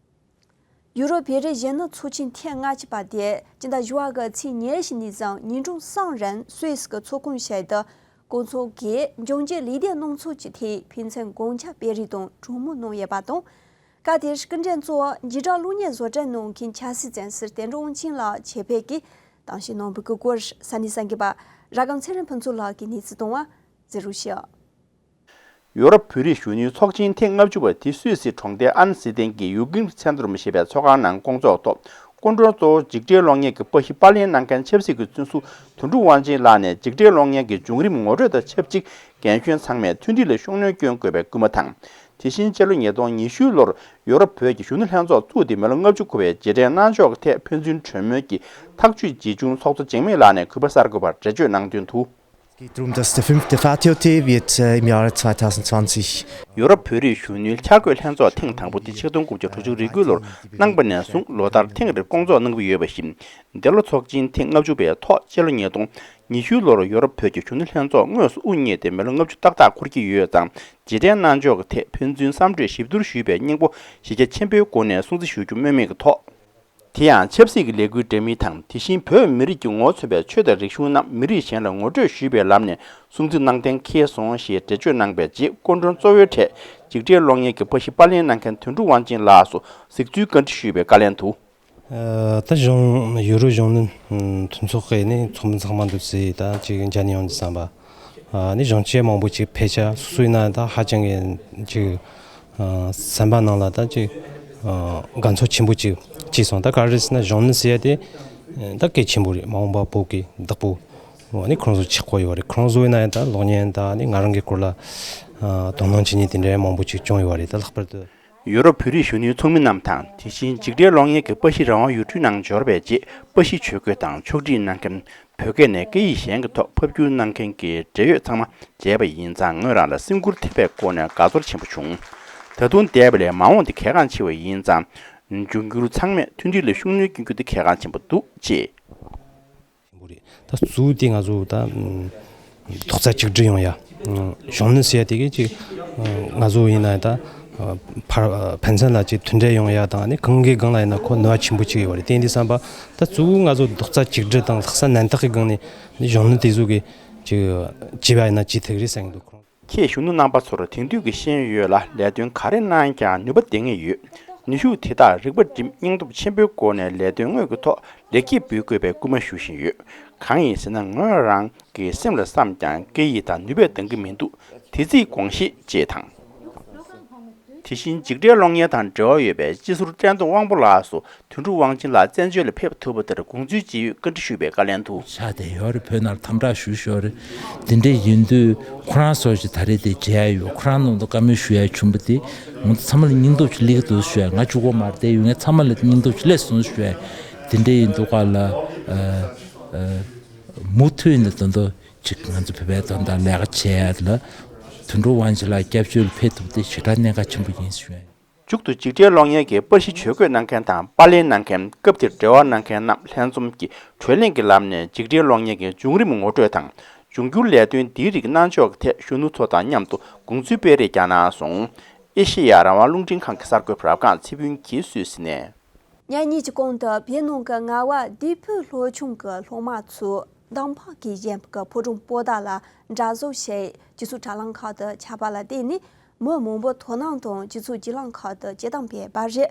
ཡུ་རོབ་བོད་རིགས་གཞོན་ནུ་ཚོགས་ཆེན་ཐེངས་ལྔ་བཅུ་པ་དེ་སྤྱི་ཟླ་བཞི་པ་གི་ཚེས་ཉེར་བཞི་ནས་བཟུང་ཉིན་གྲངས་གསུམ་རིང་སུད་སི་གི་ཚོགས་ཁང་ཞིག་ཏུ། སྐུ་ཚབ་ཀྱིས་འབྱུང་འགྱུར་ལས་དོན་སྣུམ་ཚོགས་ཀྱི་ཐད་ཕན་ཚུན་དགོངས་འཆར་སྤེལ་རེས་དང་གྲོས་མོལ་གནང་ཡོད་པ་དང་། སྐབས་དེར་སྐུ་མགྲོན་གཙོ་བོ་འཇིགས་སྐྲག་གློག་བརྙན་བཟོ་སྐྲུན་གནང་མཁན་ཆབ་སྲིད་བཙོན་ཟུར་བསྟན་འཛིན་དབང་ཆེན་ལགས་ཆེད་ཕེབས་ཀྱིས་གཏམ་བཤད་གནང་བའི་སྐོར། ས་གནས་གསར་འགོད་པ་ར་སྒམ་ཚེ་རིང་ཕུན་ཚོགས་ལགས་ཀྱིས་གནས་ཚུལ་བཏང་བ་གཟིགས་རོགས་ཞུ། ཡོ་རོབ་བོད་རིགས་གཞོན་ནུའི་ཚོགས་ཆེན་ཐེངས་ལྔ་བཅུ་པ་དེ་སུད་སི་གྲོང་རྡལ་ཨན་སི་ཏན་གྱི་ཡུ་གིམ་ཚན་ཏྲོམ་ཞེས་པའི་ཚོགས་ཁང་ནང་སྐོང་ཚོགས་ཐོག་སྐུ་ སྐུ་མགྲོན་གཙོ་བོ་འཇིགས་བྲལ་གློག་བརྙན་གྱི་པར་གཞི་པར་ལེན་གནང་མཁན་ཆབ་སྲིད་ཀྱི་བཙོན་ཟུར་དོན་གྲུབ་དབང་ཆེན་ལགས་ནས་འཇིགས་བྲལ་གློག་བརྙན་གྱི་བྱུང་རིམ་ངོ་སྤྲོད་དང་ཆབས་ཅིག་རྒན་གཞོན་ཚང་མས་མཐུན་སྒྲིལ་ལ་ཤུགས་སྣོན་སྐྱོན་དགོས་པའི་སྐུལ་མ་དང་། དེ་བཞིན་སྤྱི་ལོ་ཉིས་སྟོང་ཉི་ཤུ་ལོར་ཡོ་རོབ་བོད་ཀྱི་གཞོན་ནུ་ལྷན་ཚོགས་བཙུགས་ཏེ་མི་ལོ་ལྔ་བཅུ་འཁོར་བའི་རྗེས་དྲན་གནང་ཕྱོགས་ཀྱི་ཐད་ཕན་ཚུན་གྲོས་མོལ་གྱིས་ཐག་གཅོད་བྱེད་བྱུང་ཚོགས་གཙོ་འཇིགས་མེད་ལགས་ནས་གུས་པ་གསར་འགོད་པར་འགྲེལ་བརྗོད་གནང་དོན་དུ། Es geht darum, dass der fünfte Fatio-Tee wird äh, im Jahre zweitausendzwanzig. ཡོ་རོབ་བོད་རིགས་གཞོན་ནུའི་འཆར་འགོད་ལྷན་ཚོགས་ཐེངས་དང་པོ་དེ་ཆིག་སྟོང་དགུ་བརྒྱ་དྲུག་ཅུ་རེ་དགུ་ལོར་གནང་པ་ནས་བཟུང་ལོ་ལྟར་ཐེངས་རེར་སྐོང་ཚོགས་གནང་གི་ཡོད་པ་བཞིན། འདི་ལོ་ཚོགས་ཆེན་ཐེངས་ལྔ་བཅུ་པའི་ཐོག་སྤྱི་ལོ་ཉིས་སྟོང་ཉི་ཤུ་ལོར་ཡོ་རོབ་བོད་ཀྱི་གཞོན་ནུ་ལྷན་ཚོགས་དངོས་སུ་དབུ་བརྙེས་ཏེ་མི་ལོ་ལྔ་བཅུ་ཏག་ཏག་འཁོར་གྱི་ཡོད་ཙང་རྗེས་དྲན་གནང་ཕྱོགས་ཀྱི་ཐད་ཕན་ཚུན་བསམ་གྲོས་ཞིབ་བསྡུར་ཞུས་པའི་སྙིང་པོ་གཞི་རྒྱ་ཆེན་པོའི་སྒོ་ནས་སྲུང་བརྩི་ཞུ་རྒྱུ་སྨོས་མེད་ཀྱི་ཐོག་དེ་ཡང་ཆབ་སྲིད་ཀྱི་ལས་འགུལ་འདྲ་མིན་དང་དེ་བཞིན་བོད་མི་རིགས་ཀྱི་ངོ་བོ་མཚོན་པའི་ཆོས་དང་རིག་གཞུང་རྣམས་མི་རིགས་གཞན་ལ་ངོ་སྤྲོད་ཞུས་པའི་ལམ་ནས་སྲུང་བརྩི་གནང་གཏན་འཁེལ་སོང་ཞེས་འགྲེལ་བརྗོད་གནང་པའི་རྗེས་སྐུ་མགྲོན་གཙོ་བོའི་གྲས་འཇིགས་བྲལ་གློག་བརྙན་གྱི་པར་གཞི་པར་ལེན་གནང་མཁན་དོན་གྲུབ་དབང་ཆེན་ལགས་སུ་གཟིགས་ཚུལ་བཀའ་འདྲི་ཞུས་པའི་བཀའ་ལན་དུ། ད་གཞུང་ཡུ་རོ་གཞུང་ནི་མཐུན་ཚོགས་ཀྱི་ནི་ཚོགས་མི་ཚང་མ་འདུག་ཟེར་ད་ཅིག་མཇལ་ནས་ཡོང་དུས་བསམ་པ། ནི་གཞུང་ཆེན་མང་པོ་ཅིག་ཕེབས་ཆ་སོ་སོ་ཡིན་ན་ད་ཧ་ཅང་གི་ཅིག་སེམས་པ་ནང་ལ་ད་ཅིག་དགའ་ཚོར་ཆེན་པོ་ཅིག་སྐྱེས་སོང་། ད་ག་རེ་ཟེར་ན་གཞུང་ནི་ཟེར་ཡ་དེ་ད་གལ་ཆེན་པོ་རེད། མ་འོངས་པ་བོད་ཀྱི་བདག་པོ་ནི་ཁོང་ཚོ་ཆགས་ཀྱི་ཡོད་རེད། ཁོང་ཚོ་ཡིན་ན་ཡང་ད་གློག་བརྙན་ད་ནི་ང་རང་གི་སྐོར་ལ་དོ་སྣང་བྱེད་མཁན་དེ་འདྲའི་མང་པོ་ཅིག་བྱུང་ཡོད་རེད། ད་ལྷག་པར་དུ། ཡུ་རོབ་བོད་རིགས་གཞོན་ནུའི་ཚོགས་མི་རྣམས་དང་དེ་བཞིན་འཇིགས་བྲལ་གློག་བརྙན་གྱི་པར་གཞི་རང་དབང་ཡུལ་གྲུའི་ནང་འབྱོར་བའི་རྗེས་པར་གཞི་ཇུས་འགོད་དང་ཕྱོགས་སྒྲིག་གནང་མཁན། བོད་སྐད་ནས་སྐད་ཡིག་གཞན་གྱི་ཐོག་ཕབ་བསྒྱུར་གནང་མཁན་གྱི་འབྲེལ་ཡོད་ཚང་མ་མཇལ་བ་ཡིན་ཙང་ངོས་རང་ལ་སེམས་འགུལ་ཐེབས་པའི་སྒོ་ནས་དགའ་ཚོར་ཆེན་པོ་བྱུང་། ད་དུང་འདས་པ་ལས་མ་འོངས་དེ་གལ་འགངས་ཆེ་བ་ཡིན་ཙང་། འབྱུང་འགྱུར་ཚང་མས་མཐུན་སྒྲིལ་ལ་ཤུགས་སྣོན་སྐྱོན་རྒྱུ་དེ་གལ་འགངས་ཆེན་པོ་འདུག་ཅེས། ཆེན་པོ་རེད། ད་གཙོ་བོ་དེ་ང་ཚོ་ད་རྡོག་རྩ་གཅིག་སྒྲིལ་ཡོང་ཡ། གཞུང་ནི་ཟེར་ཡ་དེ་གི་ཅིག་ང་ཚོ་ཡིན་ན་ད་ཕར་ཕན་ཚུན་ལ་ཅིག་མཐུན་འབྲེལ་ཡོང་ཡ་དང་ནི་གང་གི་སྒང་ལ་ཡིན་ན་ཁོ་ནུས་པ་ཆེན་པོ་ཅིག་ཡོད་རེད། དེ་ཡིན་དུས་བསམ་པ་ད་གཙོ་བོ་ང་ཚོ་རྡོག་རྩ་གཅིག་སྒྲིལ་དང་ལྷག་བསམ་རྣམ་དག་གི་སྒང་ནས་ནི་གཞུང་ནི་དེ་ཚོ་གི་ཅིག་བྱས་པ་ཡིན་ན་ཅིག་ཐུག་རེད་བསམ་གྱི་འདུག་ཁོང་། ཁྱེད་གཞོན་ནུ་རྣམ་པ་ཚོར་དེང་དུས་ཀྱི་ཤེས་ཡོན་ཡོད་ལ་ལས་དོན་ག་རེ་གནང་ཀྱང་ནུས་པ་ལྡན་ངེས་ཡོད། ནུས་ཤུགས་དེ་དག་རིག་པ་སྒྲིམ་སྙིང་སྟོབས་ཆེན་པོའི་སྒོ་ནས་ལས་དོན་དངོས་ཀྱི་ཐོག་ལེགས་སྐྱེས་འབུལ་དགོས་པའི་སྐུལ་མ་ཞུ་བཞིན་ཡོད། གང་ཡིན་ཟེར་ན་ངོས་རང་གི་སེམས་ལ་བསམ་ཀྱང་སྐད་ཡིག་དང་ནུས་པས་འདང་གི་མི་འདུག་དེ་རྩིས་དགོངས་བཞེས་ཅེས་དང་། དེ་བཞིན་འཇིགས་བྲལ་གློག་བརྙན་དང་འབྲེལ་བ་ཡོད་པའི་སྤྱི་ཟུར་བཀྲས་མཐོང་དབང་པོ་ལགས་སུ། དོན་གྲུབ་དབང་ཆེན་ལགས་བཙན་བྱོལ་ལ་ཕེབས་ཐུབ་པ་དེར་དགོངས་ཚུལ་ཇི་ཡོད་བཀའ་འདྲི་ཞུས་པའི་བཀའ་ལན་དུ། ཆགས་བསྡད་ཡོད་རེད། བོད་ནང་ལ་དམ་དྲག་ཞུ་ཞོར་རེད། དེ་འདྲ་ཡིན་དུས་ཁོ་རང་སོགས་ཀྱིས་ད་རེས་དེ་མཇལ་ཡ་ཡོད། ཁོ་རང་ནང་དུ་བཀའ་མོལ་ཞུ་ཡ་བྱུང་བ་དེ་ང་ཚོ་ཚང་མ་ལ་སྙིང་སྟོབས་ཅིག་སླེབས་ཀྱི་འདུག་ཞུ་ཡ། ང་གཅིག་པོ་མ་རེད། དེ་ཡོད་མཁན་ཚང་མ་ལ་སྙིང་སྟོབས་ཅིག་སླེབས་སོང་ཞུ་ཡ། དེ་འདྲ་ཡིན་དུས་ག་ལ་མུ་མཐུད་ནས་ད་དུང་ཅིག་ང་ཚོ་བོད་པའི་དོན་དག་ལས་ཀ་བྱེད་ཡ་ལ་དོན་གྲུབ་དབང་ཆེན་ལགས་སྐྱབས་བཅོལ་ཕེབས་ཐུབ་དེ་ཞེ་དྲག་གནད་འགག་ཆེན་པོ་ཡིན་ཞུ་ཡ། མཇུག་ཏུ་འཇིགས་བྲལ་གློག་བརྙན་གྱི་པར་གཞི་ཇུས་འགོད་གནང་མཁན་དང་པར་ལེན་གནང་མཁན། སྐབས་དེར་འབྲེལ་བ་གནང་མཁན་རྣམས་ལྷན་འཛོམས་ཀྱིས་གྲོས་གླེང་གི་ལམ་ནས་འཇིགས་བྲལ་གློག་བརྙན་གྱི་བྱུང་རིམ་ངོ་སྤྲོད་དང་། འབྱུང་འགྱུར་ལས་དོན་འདིའི་རིགས་གནང་ཕྱོགས་ཀྱི་ཐད་གཞོན་ནུ་ཚོ་དང་མཉམ་དུ་དགོངས་ཚུལ་སྤེལ་རེས་ཀྱང་གནང་སོང་། ཨེ་ཤེ་ཡ་རང་དབང་རླུང་འཕྲིན་ཁང་གི་གསར་འགོད་པ་རབ་སྒང་ཚེ་ཕུན་གྱིས་སུད་སི་ནས། ཉིན་གཉིས་ཀྱི་གོང་དུ་བོད་ནང་གི་རྔ་བ་བདུད་ཕུ་ལྷོ་ཆུང་གི་སློབ་མ་ཚོས་འདམ་བག་གིས་བཞེངས་པའི་ཕོ་བྲང་པོ་ཏཱ་ལ་འདྲ་བཟོ་བྱས། སྤྱི་ཚོགས་དྲ་ལམ་ཁག་ཏུ་ཁྱབ་པ་ལ་བརྟེན་ནས་མི་མང་པོ་དོ་སྣང་དང་སྤྱི་ཚོགས་བརྒྱུད་ལམ་ཁག་ཏུ་སྤྱི་བཏང་སྤེལ་བ་རེད།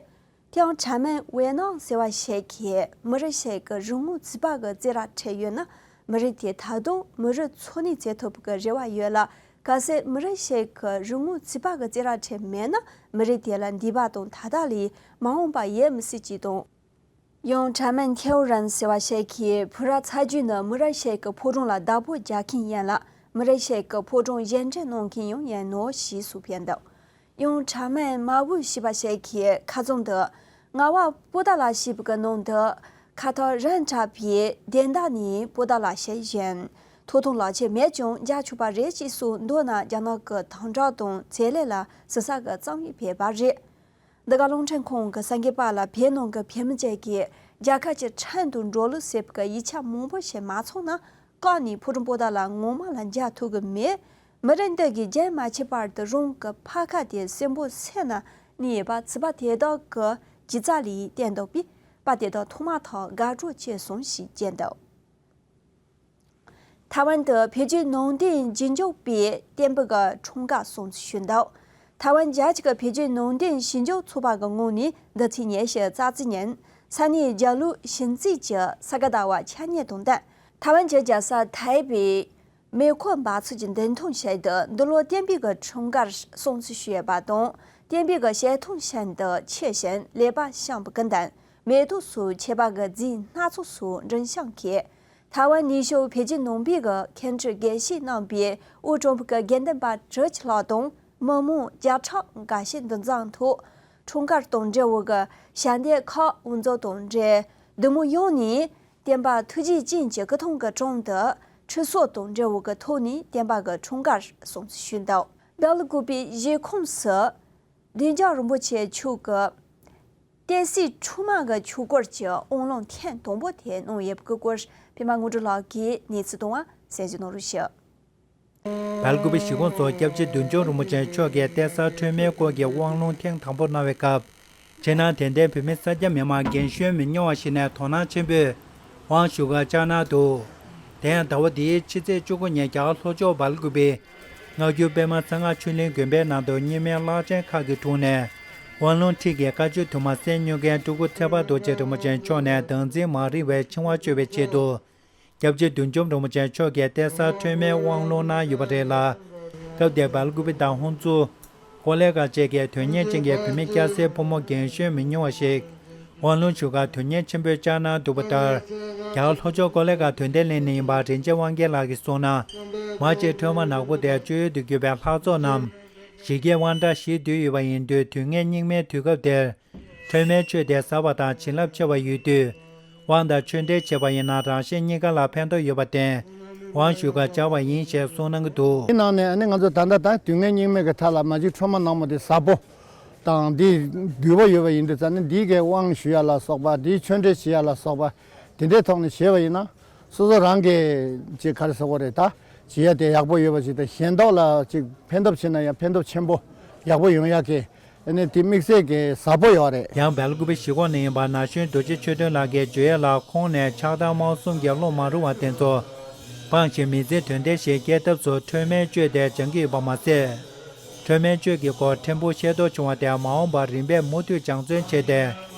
དེའང་དྲ་མེན་ཝེ་ནང་ཟེར་བ་ཞིག་གིས་མི་རིགས་ཤིག་གི་རིག་ངོ་ཚིག་པ་གི་རྩིས་ར་ཁྲིད་ཡོད་ན་མི་རིགས་དེ་ད་དུང་མི་རིགས་འཚོ་གནས་བྱེད་ཐུབ་པའི་རེ་བ་ཡོད་ལ། གལ་སྲིད་མི་རིགས་ཤིག་གི་རིག་ངོ་ཚིག་པ་གི་རྩིས་ར་ཁྲིད་མེད་ན་མི་རིགས་དེ་ལ་འདས་པ་དང་ད་ལྟ་ལས་མ་འོངས་པ་ཡོད་མི་སྲིད་ཅེས་དང་། ཡང་དྲ་མེན་ཐེའོ་རན་ཟེར་བ་ཞིག་གིས་བུ་ར་ཚ་རྒྱུད་ནི་མི་རབས་ཤིག་གི་ཕོ་བྲང་ལ་བདག་པོ་རྒྱག་མཁན་ཡིན་ལ། མི་རབས་ཤིག་གི་ཕོ་བྲང་གཞན་སྒྲུབ་གནང་མཁན་ཡང་ཡིན་ནོ་ཞེས་སུ་བསྟན་འདུག་ཡང་དྲ་མེན་མ་བུ་ཞེས་པ་ཞིག་གིས་ཁ་རྩང་དུ་རྔ་བ་པོ་ཏཱ་ལ་ཞེས་པའི་ནང་དུ་ཁ་ཐག་རིང་དྲགས་པའི་བདེན་མཐའ་ནི་པོ་ཏཱ་ལ་ཞིག་ཡིན། ཐོབ་ཐང་ལག་ཁྱེར་མེད་ཀྱང་རྒྱག་ཆོག་པ་རེད་ཅེས་སུ་མདོར་ན་རྒྱ་ནག་གི་དྭང་གྲགས་དང་བྱེད་ལས་ལ་ཟུར་ཟ་གི་རྩོམ་ཡིག་སྤེལ་བ་རེད། འདི་ག་རླུང་འཕྲིན་ཁང་གི་གསར་འགོད་པ་ལ་བོད་ནང་གི་བོད་མི་བཅས་ཀྱིས་རྒྱལ་ཁབ་ཀྱི་ཁྲིམས་དང་འགྲོ་ལུགས་ཟེར་བའི་ཡིག་ཆ་མང་པོ་ཞིག་མ་ཚང་ན་བཀག་ནས་ཕོ་བྲང་པོ་ཏཱ་ལ་ངོ་མ་ལ་འཇལ་ཐུབ་ཀྱི་མེད། མི་རབས་འདི་གིས་རྒྱུན་མ་ཆད་པར་དུ་རང་གི་ཕ་ཁ་དེ་གསོན་པོ་བྱས་ན་ནི་ཡོད་པ་ཚིག་པ་དེ་དག་གི་སྒྱུ་རྩལ་ལས་བསྟན་འདུག་པས། པར་དེ་དག་མཐོང་མ་ཐག་དགའ་སྤྲོ་སྐྱེས་སོང་ཞེས་བརྗོད་འདུག་ཐའེ་ཝན་དུ་བོད་བརྒྱུད་ནང་བསྟན་ཞི་འཇགས་པའི་བསྟན་པའི་གི་འཁྲུངས་སྐར་སྲུང་བརྩི་ཞུས་འདུག་ཐའེ་ཝན་རྒྱལ་སྤྱི་གི་བོད་བརྒྱུད་ནང་བསྟན་ཞི་འཇགས་ཚོགས་པ་གི་ངོས་ནས་འདི་ཚེས་ཉི་ཤུ་རྩ་གཅིག་ཉིན་ས་གནས་རྒྱ་ལོ་ཞིང་རྩིས་ཀྱི་ས་ག་ཟླ་བ་ཆ་གཉིས་དང་ལྡན་ཐའེ་ཝན་གྱི་རྒྱལ་ས་ཐའེ་པེ་མེ་འཁོར་འབབ་ཚུགས་ཀྱི་མདུན་ཐང་ཞིག་ཏུ་འདི་ལོ་བསྟན་པའི་གི་འཁྲུངས་སྐར་སྲུང་བརྩི་ཞུས་ཡོད་པ་དང་། བསྟན་པའི་གི་བཤད་ཐང་ཞིག་ཏུ་ཆེད་བཞིན་ལེགས་པར་བཤམས་པའི་གི་མདུན། མེ་ཏོག་སོགས་བྱེད་པ་གི་རྫས་སྣ་ཚོགས་སོགས་མགྲིན་བཤམས་ཀྱིས། ཐའེ་ཝན་ནུབ་ཕྱོགས་བོད་བརྒྱུད་ནང་པའི་གི་མཁན་སྤྲུལ་དགེ་བཤེས་རྣམ་པའི་དབུ་དྲུང་གི་དགེ་འདུན་པ་དྲུག་ཅུ་ལྷག་དང་མི་མང་བརྒྱ་ཕྲག་འགའ་ཤས་འདུ་འཛོམས་ཐོག་འཁྲུངས་སྐར་དང་འབྲེལ་བའི་གི་ཞལ་འདེབས་ཁག་དབུ་འཛུགས་དང་འབྲེལ། འདི་མོ་ཡོང་ནས་བསྟན་པ་ཐུགས་རྗེ་ཅན་གྱི་སྐུ་ཐང་གི་དྲུང་དུ་ཁྲུས་གསོལ་དང་འབྲེལ་བའི་གི་ཐོག་ནས་བསྟན་པ་གི་འཁྲུངས་སྐར་སྲུང་བརྩི་ཞུས་འདུག་སྦེལ་ཀོབ་པའི་གཞིས་ཁོངས་སུ་བདེ་འཇགས་རིན་པོ་ཆེ་མཆོག་གི་བསྟན་སྲིད་འཕྲོག་མ་གི་ཆོས་སྐོར་གྱི་དབང་ལུང་ཐེངས་དང་པོ་དེ་གནང་ཡོད་པའི་སྐོར་པད་མ་དངོས་གྲུབ་ལགས་ཀྱིས་གནས་ཚུལ་བཏང་བ་གསན་བཞེས་གནང་རོགས་ཞུ། སྦེལ་ཀོབ་པའི་གཞིས་ཁོངས་སུ་སྐྱབས་རྗེ་བདུད་འཇོམས་རིན་པོ་ཆེ་མཆོག་གིས་གཏེར་གསར་ཁྲོས་མའི་སྐོར་གྱི་དབང་ལུང་ཐེངས་དང་པོ་གནང་བའི་སྐབས། ཕྱི་ནང་དད་ལྡན་བོད་མི་སེར་སྐྱ་མི་མང་རྒན་གཞོན་མི་ཉུང་བ་ཞིག་ནས་དོ་སྣང་ཆེན་པོས་དབང་ཞུ་གར་བཅར་གནང་འདུག་དེ་ཡང་ཟླ་བ་འདིའི་ཕྱི་ཚེས་བཅུ་དགུ་ཉིན་རྒྱ་གར་ལྷོ་ཕྱོགས་སྦེལ་ཀོབ་པའི་སྔ་འགྱུར་པད་མ་གསང་སྔགས་ཆོས་གླིང་དགོན་པའི་ནང་དུ་རྙིང་མའི་བླ་ཆེན་ཁག་གི་དྲུང་ནས་དབང་ལུང་ཁྲིད་ཀྱི་བཀའ་ཆོས་དུ་མ་གསན་མྱོང་མཁན་སྤྲུལ་སྐུ་ཚེ་དཔག་རྡོ་རྗེ་རིན་པོ་ཆེ་མཆོག་ནས་བདག་འཛིན་མ་རིག་པའི་འཆིང་བ་གཅོད་པའི་ཆེད་དུ། སྐྱབས་རྗེ་བདུད་འཇོམས་རིན་པོ་ཆེ་མཆོག་གིས་གཏེར་གསར་ཁྲོས་མའི་དབང་ལུང་གནང་ཡོད་པ་རེད་ལ། སྐབས་དེར་སྦེལ་ཀོབ་པའི་དང་ཧུན་སུར་ཀོ་ལེ་གྷལ་བཅས་ཀྱི་དོན་གཉེར་ཅན་གྱི་བོད་མི་སྐྱ་སེར་ཕོ་མོ་རྒན་གཞོན་མི་ཉུང་བ་ཞིག་དབང་ལུང་ཞུ་གར་དོན་གཉེར་ཆེན་པོས་བཅར་གནང་འདུག་པ་ལྟར། རྒྱ་གར་ལྷོ་ཕྱོགས་ཀོ་ལེ་གྷལ་དོན་ལྡན་གླིང་ནས་ཡིན་པ་རིན་ཆེན་དབང་རྒྱལ་ལགས་ཀྱིས་གསུངས་ན། མ་གཅིག་ཁྲོས་མ་ནག་པོ་དེ་གཅོད་ཡུལ་དུ་གྱུར་པའི་ལྷ་ཚོགས་རྣམས་ཞི་རྒྱས་དབང་དྲག་ཞི་དུལ་ཡོད་པ་ཡིན་དུས། དུས་ངན་སྙིགས་མའི་དུས་སྐབས་དེར། ཁྲོས་མའི་གཅོད་དེ་ཟ་བ་དང་བྱིན་རླབས་ཆེ་བ་ཡོད་དུས། དབང་དང་ཆོས་འབྲེལ་བྱས་པ་ཡིན་ན་རང་གཞན་གཉིས་ཀ་ལ་ཕན་ཐོགས་ཡོད་པར་བརྟེན། དབང་ཞུ་གར་བཅར་བ་ཡིན་ཞེས་གསུངས་གནང་གི་འདུག་དེའི་ནང་ནས་ཨ་ནི་ང་ཚོ་ད་ལྟ་ད་དུས་ངན་སྙིགས་མའི་གི་མཐའ་ལ་མ་གཅིག་ཁྲོས་མ་ནག་མོ་དེ་ཟ་པོ་དང་། འདི་འདུས་པ་ཡོད་པ་ཡིན་དུས་ཙང་ནི་འདིའི་གི་དབང་ཞུ་ཡ་ལ་སོགས་པ། འདིའི་ཆོས་འབྲེལ་བྱེད་ཡ་ལ་སོགས་པ། དེ་འདྲའི་ཐོག་ནས་བྱས་པ་ཡིན་ན། སོ་སོ་རང་གི་ཅིག་ག་རེ་ཟེར་དགོས་རེད། ད་བྱེད་ཡ་དེ་ཡག་པོ་ཡོད་པ་ཞིག་དང་། གཞན་དག་ལ་ཅིག་ཕན་ཐོགས་བྱེད་ན་ཡང་ཕན་ཐོགས་ཆེན་པོ་ཡག་པོ་ཡོང་ཡ་གི་ཨ་ནི་དེ་དམིགས་བསལ་གྱི་ཟབ་པོ་ཡོད་རེད། ཡང་སྦེལ་ཀོབ་པའི་གཞིས་ཁོངས་ནས་ཡིན་པ་ན་གཞོན་རྡོ་རྗེ་ཆོས་སྒྲོན་ལགས་ཀྱིས་བརྗོད་ཡ་ལ། ཁོང་ནས་ཆགས་སྡང་དམར་གསུམ་གྱི་བློ་མ་རུངས་པ་དེ་ཚོ་སྤངས་ཤིང་། མི་ཚེ་དོན་ལྡན་ཞིག་སྐྱེལ་ཐབས་སུ་ཁྲོས་མའི་གཅོད་དེ་སྦྱང་གི་ཡོད་པ་མ་ཟད། ཁྲོས་མའི་གཅོད་ཀྱི་སྐོར་ཕྲན་བུ་ཤེས་རྟོགས་བྱུང་བ་དེ་མ་འོངས་པར་རིམ་པས་མུ་མཐུད་སྦྱང་བརྩོན་བྱས་ཏེ།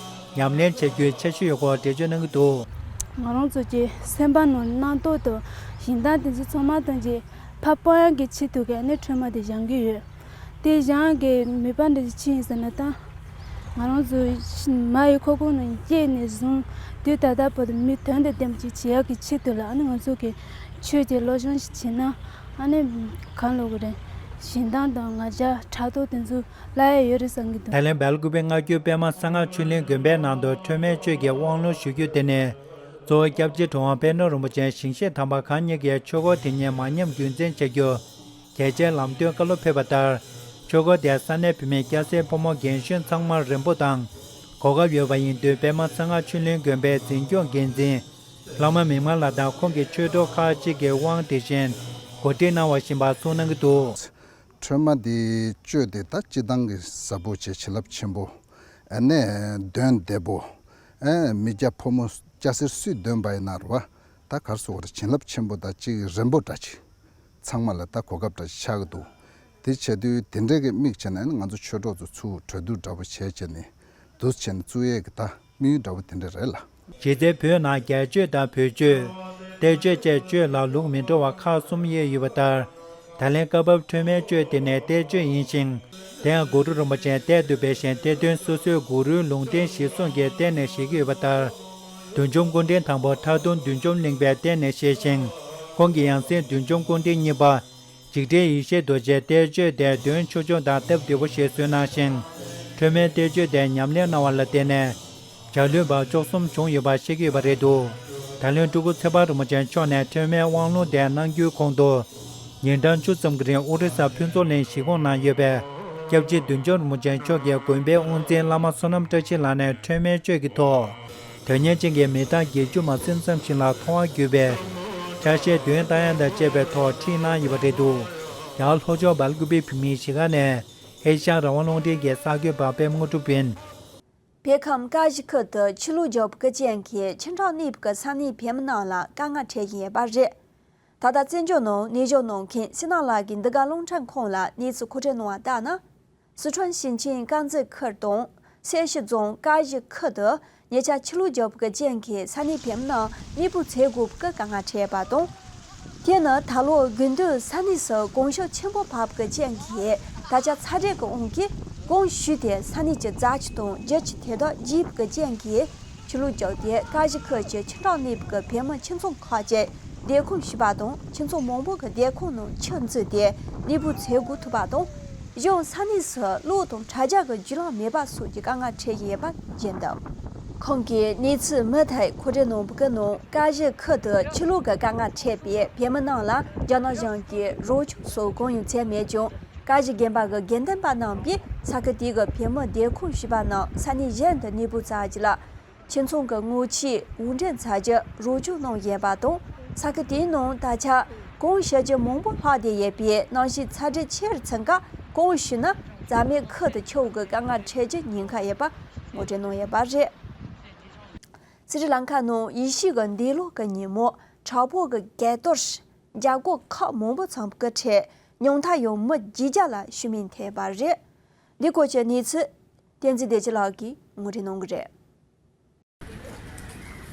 ཉམས་ལེན་བྱེད་རྒྱུའི་འཆར་གཞི་ཡོད་སྐོར་འགྲེལ་བརྗོད་གནང་གི་འདུག་ང་རང་ཚོ་གི་སེམས་པ་ནང་རྣམ་རྟོག་དང་ཞེ་སྡང་དེ་ཚོ་ཚང་མ་དང་གི་ཕར་སྤོང་ཡག་གི་ཆེད་དུ་གི་ཨ་ནི་ཁྲོས་མ་དེ་སྦྱང་གི་ཡོད། དེ་སྦྱང་གི་མོས་པ་འདི་ཅི་ཡིན་ཟེར་ན། ད་ང་རང་ཚོ་མ་ཡི་ཁོག་ཁོག་ནང་སྐྱེས་ནས་བཟུང་དུས་ད་ལྟ་བར་དུ་མི་དོན་དང་ལྡན་པ་ཅིག་བྱེད་ཡག་གི་ཆེད་དུ་ལ། ཨ་ནི་ང་ཚོ་གི་ཆོས་ཀྱི་སློབ་སྦྱོང་ཞིག་བྱེད་ན། ཨ་ནི་གང་ལབ་དགོས་རེད། ཞེ་སྡང་དང་ང་རྒྱལ་ཕྲག་དོག་དེ་ཚོ་བརླག་ཡ་ཡོད་རེད་བསམ་གྱི་འདུག་ད་ལན་སྦེལ་ཀོབ་པའི་སྔ་འགྱུར་པད་མ་གསང་སྔགས་ཆོས་གླིང་དགོན་པའི་ནང་དུ་ཁྲོས་མའི་གཅོད་ཀྱི་དབང་ལུང་ཞུ་རྒྱུ་དེ་ནི། གཙོ་བོ་སྐྱབས་རྗེ་གྲུབ་དབང་པད་ནོར་རིན་པོ་ཆེ་ཞིང་གཤེགས་དམ་པ་གང་ཉིད་ཀྱི་ཆོས་སྐོར་དེ་ཉིད་མ་ཉམས་རྒྱུན་འཛིན་བྱ་རྒྱུ། གལ་ཆེའི་ལམ་སྟོན་བཀའ་སློབ་ཕེབས་པ་ལྟར། ཆོས་སྐོར་དེར་ས་གནས་བོད་མི་སྐྱ་སེར་ཕོ་མོ་རྒན་གཞོན་ཚང་མར་རན་པོ་དང་གོ་སྐབས་ཡོད་པ་ཡིན་དུས། པད་མ་གསང་སྔགས་ཆོས་གླིང་དགོན་པའི་འཛིན་སྐྱོང་འགན་འཛིན་བླ་མ་མིག་དམར་ལགས་དང་ཁོང་གི་ཆོས་གྲོགས་ཁག་ཅིག་གིས་དབང་དེ་བཞིན་གོ་སྒྲིག་གནང་བ་བཞིན་པ་གསུངས་གནང་གི་འདུག་ཁྲོས་མ་འདི་གཅོད་དེ་ད་སྤྱིར་བཏང་གི་ཟབ་པོ་བྱས། བྱིན་རླབས་ཆེན་པོ། ཨ་ནི་འདོན་བདེ་པོ། ཨ་མི་སྐྱ་ཕོ་མོ་སྐྱ་སེར་སུས་འདོན་པ་ཡིན་ན་རེད་བ། ད་ག་རེ་ཟེར་དགོས་རེད། བྱིན་རླབས་ཆེན་པོ་དང་གཅིག་རན་པོ་འདྲ་ཅིག་ཚང་མ་ལ་ད་གོ་སྐབས་འདྲ་ཅིག་ཆགས་ཀྱི་འདུག་དེ་བྱས་དུས་དེ་འདྲའི་གི་དམིགས་བྱས་ནས་ང་ཚོ་ཆོས་གྲོགས་ཚོ་ཚུར་གྲོས་བསྡུར་འདྲ་པོ་བྱས་བྱས་ནས་འདུག་བྱས་ནས་བཙུགས་ཡས་ཀྱི་ད་དམིགས་ཡུལ་འདྲ་པོ་དེ་འདྲ་རེད་ལ། གཞི་རྩའི་བོད་ནང་རྒྱ་གཅོད་དང་བོད་གཅོད། གཏེར་གཅོད་བཅས་གཅོད་ལ་ལུགས་མི་འདྲ་བ་ཁག་གསུམ་དབྱེ་ཡོད་པ་ལྟར། ད་ལན་བཀའ་བབས་ཁྲོས་མའི་གཅོད་དེ་ནི་གཏེར་གཅོད་ཡིན་ཞིང་། དེ་ཡང་གུ་རུ་རིན་པོ་ཆེས་གཏེར་དུ་སྦས་ཤིང་། གཏེར་སྟོན་སོ་སོའི་གུ་རུའི་ལུང་བསྟན་གཞིར་བཟུང་གིས་གཏེར་ནས་བཞེས་ཀྱི་ཡོད་པ་ལྟར། བདུད་འཇོམས་སྐུ་ཕྲེང་དང་པོ་ཁྲག་འཐུང་བདུད་འཇོམས་གླིང་པས་གཏེར་ནས་བཞེས་ཤིང་། ཁོང་གི་ཡང་སྲིད་བདུད་འཇོམས་སྐུ་ཕྲེང་གཉིས་པ། འཇིགས་བྲལ་ཡེ་ཤེས་རྡོ་རྗེས་གཏེར་གཅོད་དེ་འདོན་ཆུང་ཆུང་དང་སྟབས་བདེ་པོ་ཞིག་བཟོས་གནང་ཞིང་། ཁྲོས་མའི་གཏེར་གཅོད་དེ་ཉམས་ལེན་གནང་བ་ལ་བརྟེན་ནས། འཇའ་ལུས་པ་བཅུ་གསུམ་བྱུང་ཡོད་པ་ཤེས་ཀྱི་ཡོད་པ་རེད་འདུག་ད་ལན་སྤྲུལ་སྐུ་ཚེ་དཔག་རིན་པོ་ཆེ་མཆོག་ནས་ཁྲོས་མའི་དབང་ལུང་དེ་གནང་རྒྱུའི་གོང་དུ། ཉིན་གྲངས་བཅུ་ཙམ་གྱི་རིང་ཨོ་རི་ས་ཕུན་ཚོགས་གླིང་གཞིས་ཁོངས་ནང་ཡོད་པའི་སྐྱབས་རྗེ་བདུད་འཇོམས་རིན་པོ་ཆེ་མཆོག་གི་དགོན་པའི་དབུ་འཛིན་བླ་མ་བསོད་ནམས་བཀྲ་ཤིས་ལགས་ནས་ཁྲོས་མའི་གཅོད་ཀྱི་ཐོག་དོན་གཉེར་ཅན་གྱི་མི་གྲངས་བརྒྱད་ཅུ་མ་ཟིན་ཙམ་ཞིག་ལ་ཐོ་བ་བརྒྱུད་པའི་ཆ་ཤས་འདོན་བཏང་ཡ་དང་བཅས་པའི་ཐོག་ཁྲིད་གནང་ཡོད་པ་རེད་འདུག་ཡང་ལྷོ་ཕྱོགས་སྦེལ་ཀུ་པེ་བོད་མིའི་གཞིས་ཀ་ནས་ཨེ་ཤ་ཡ་རང་དབང་རླུང་འཕྲིན་གྱི་གསར་འགོད་པ་པད་མ་དངོས་གྲུབ་ཡིན། བོད་ཁམས་ཀ་གཞིས་ཁུལ་དུ་ཆུ་ལོག་རྒྱག་པའི་རྐྱེན་གྱིས་ཆུ་འཁྲབ་གནས་པའི་ས་གནས་བོད་མི་རྣམས་ལ་དཀའ་ངལ་འཕྲད་བཞིན་ཡོད་པ་རེད། ད་ལྟ་བཙན་བྱོལ་ནང་གནས་སྦྱོང་གནང་མཁན་སི་ནང་ལགས་ཀྱིས་འདི་ག་རླུང་འཕྲིན་ཁང་ལ་གནས་ཚུལ་མཁོ་སྤྲོད་གནང་བ་ལྟར་ན། སི་ཁྲོན་ཞིང་ཆེན་དཀར་མཛེས་ཁུལ་དང་སེར་ཤུལ་རྫོང་ཀ་གཞིས་ཁུལ་དུ་ཉེ་ཆར་ཆུ་ལོག་རྒྱག་པའི་རྐྱེན་གྱིས་ས་གནས་བོད་མི་རྣམས་གནས་སྤོ་བྱེད་དགོས་པའི་དཀའ་ངལ་འཕྲད་པ་དང་། དེ་ནི་ད་ལོ་དགུན་དུས་ས་གནས་སུ་གངས་ཤུགས་ཆེན་པོ་བབས་པའི་རྐྱེན་གྱིས་ད་ཆ་ཚ་དྲོད་ཀྱི་དབང་གིས་གངས་ཞུས་ཏེ་ས་གནས་ཀྱི་རྫ་ཆུ་དང་རྒྱུ་ཆུ་དེ་དག་རྒྱས་པའི་རྐྱེན་གྱིས། ཆུ་ལོག་བརྒྱབ་སྟེ། ཀ་གཞི་ཁུལ་གྱི་ཆུ་འགྲམ་གནས་སྤོ་གི་བོད་མི་ཁྱིམ་ཚང་ཁག་ཅིག་སྡོད་ཁང་ཕྱེས་པ་དང་། ཁྱིམ་ཚང་མང་པོ་གི་སྡོད་ཁང་ནང་ཆུ་འཛུལ་ཏེ་གནས་སྤོ་བྱེད་དགོས་ཐུག་པ་དང་། གཞན་ས་གནས་སུ་གློག་དང་དྲ་རྒྱ་གི་བརྒྱུད་ལམ་མེད་པ་སོགས་ཀྱི་དཀའ་ངལ་འཕྲད་བཞིན་ཡོད་པ་བརྗོད་འདུག་ཁོང་གིས་གནས་ཚུལ་མུ་མཐུད་མཁོ་སྤྲོད་གནང་བའི་ནང་། ཀ་གཞི་ཁུལ་དུ་ཆུ་ལོག་གི་དཀའ་ངལ་འཕྲད་པའི་བོད་མི་རྣམས་ལ་རྒྱ་ནག་གཞུང་གིས་རོགས་སྐྱོར་སོགས་གང་ཡང་བྱས་མེད་ཀྱང་། ཀ་གཞི་དགོན་པ་གི་དགེ་འདུན་པ་རྣམས་ཀྱིས་ས་ཁུལ་དེ་གི་བོད་མི་སྡོད་ཁང་ཕྱེས་པ་རྣམས་ས་གནས་གཞན་དུ་གནས་སྤོ་བྱས་རྗེས་ལ། ཁྱིམ་ཚང་གི་དངུལ་ཆས་དབོར་འདྲེན་བྱ་རྒྱུ་རོགས་སྐྱོར་གནང་བཞིན་པ་དང་། ས་ཁུལ་དེའི་ནང་ད་ཆ་གངས་ཞི་རྒྱུ་མང་པོ་ལྷག་བསྡད་ཡོད་པས། གནམ་གཤིས་ཚ་དྲོད་ཆེ་རུ་ཕྱིན་སྐབས་གངས་ཞུ་ན་རྩ་མེད་ཁུལ་དུ་འཁྱོལ་དགོས་དཀའ་ངལ་འཕྲད་རྒྱུ་ཉེན་ཁ་ཡོད་པ་ངོ་སྤྲོད་གནང་ཡོད་པ་རེད། སི་རི་ལང་ཀ་ནང་ཡེ་ཤུ་གི་འདས་ལོ་གི་ཉིན་མོ་དྲག་པོ་གི་གད་གཏོར། རྒྱབ་ཁུག་ཁག་མང་པོ་ཚང་གི་ཁྲོད་ཉུང་མཐར་ཡང་མི་བརྒྱད་བརྒྱ་ལ་ཤི་རྨས་ཐེབས་པ་རེད། འདི་སྐོར་གྱི་གནས་ཚུལ་བསྟན་འཛིན་བདེ་ཆེན་ལགས་ཀྱིས་ངོ་སྤྲོད་གནང་གི་རེད།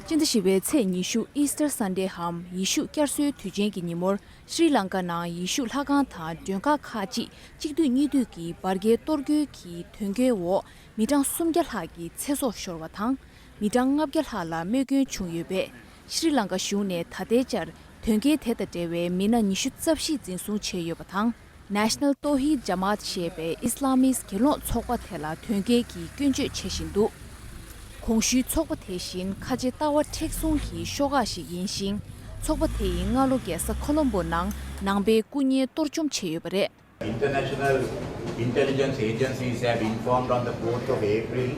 སྤྱི་ཟླ་བཞི་པའི་ཚེས་ཉི་ཤུ་Easter Sunday འམ་ཡེ་ཤུ་བསྐྱར་གསོའི་དུས་ཆེན་གྱི་ཉིན་མོར། ཤྲི་ལང་ཀ་ནང་ཡེ་ཤུ་ལྷ་ཁང་དང་མགྲོན་ཁང་ཁག་ཅིག་གཅིག་སྡུད་གཉིས་སྡུད་ཀྱིས་འབར་གས་གཏོར་རྒོལ་གྱི་དོན་རྐྱེན་འོག་མི་གྲངས་སུམ་བརྒྱ་ལྷག་གི་ཚེ་སྲོག་ཤོར་བ་དང་། མི་གྲངས་ལྔ་བརྒྱ་ལྷག་ལ་རྨས་སྐྱོན་བྱུང་ཡོད་པས། ཤྲི་ལང་ཀ་གཞུང་ནས་ད་ལྟའི་ཆར་དོན་རྐྱེན་དེ་དང་འབྲེལ་བའི་མི་སྣ་ཉི་ཤུ་རྩ་བཞི་འཛིན་བཟུང་བྱས་ཡོད་པ་དང་། National Tawhid Jamaat ཞེས་པའི་ཨི་སི་ལ་མིས་གྱེན་ལོག་ཚོགས་པ་དེ་ལ་དོན་རྐྱེན་གྱི་སྐྱོན་བརྗོད་བྱེད་བཞིན་འདུག་གོང་ཞུས་ཚོགས་པ་དེ་བཞིན་ཁ་ཆེ་ལྟ་བ་མཁྲེགས་བཟུང་གི་ཤོག་ཁག་ཞིག་ཡིན་ཞིང་། ཚོགས་པ་དེ་ཡིས་སྔ་ལོ་རྒྱལ་ས་ཁོ་ལོམ་བོ་ནང་ནང་པའི་སྐུ་བརྙན་གཏོར་བཅོམ་བྱས་ཡོད་པ་རེད། International intelligence agencies have informed on the fourth of April.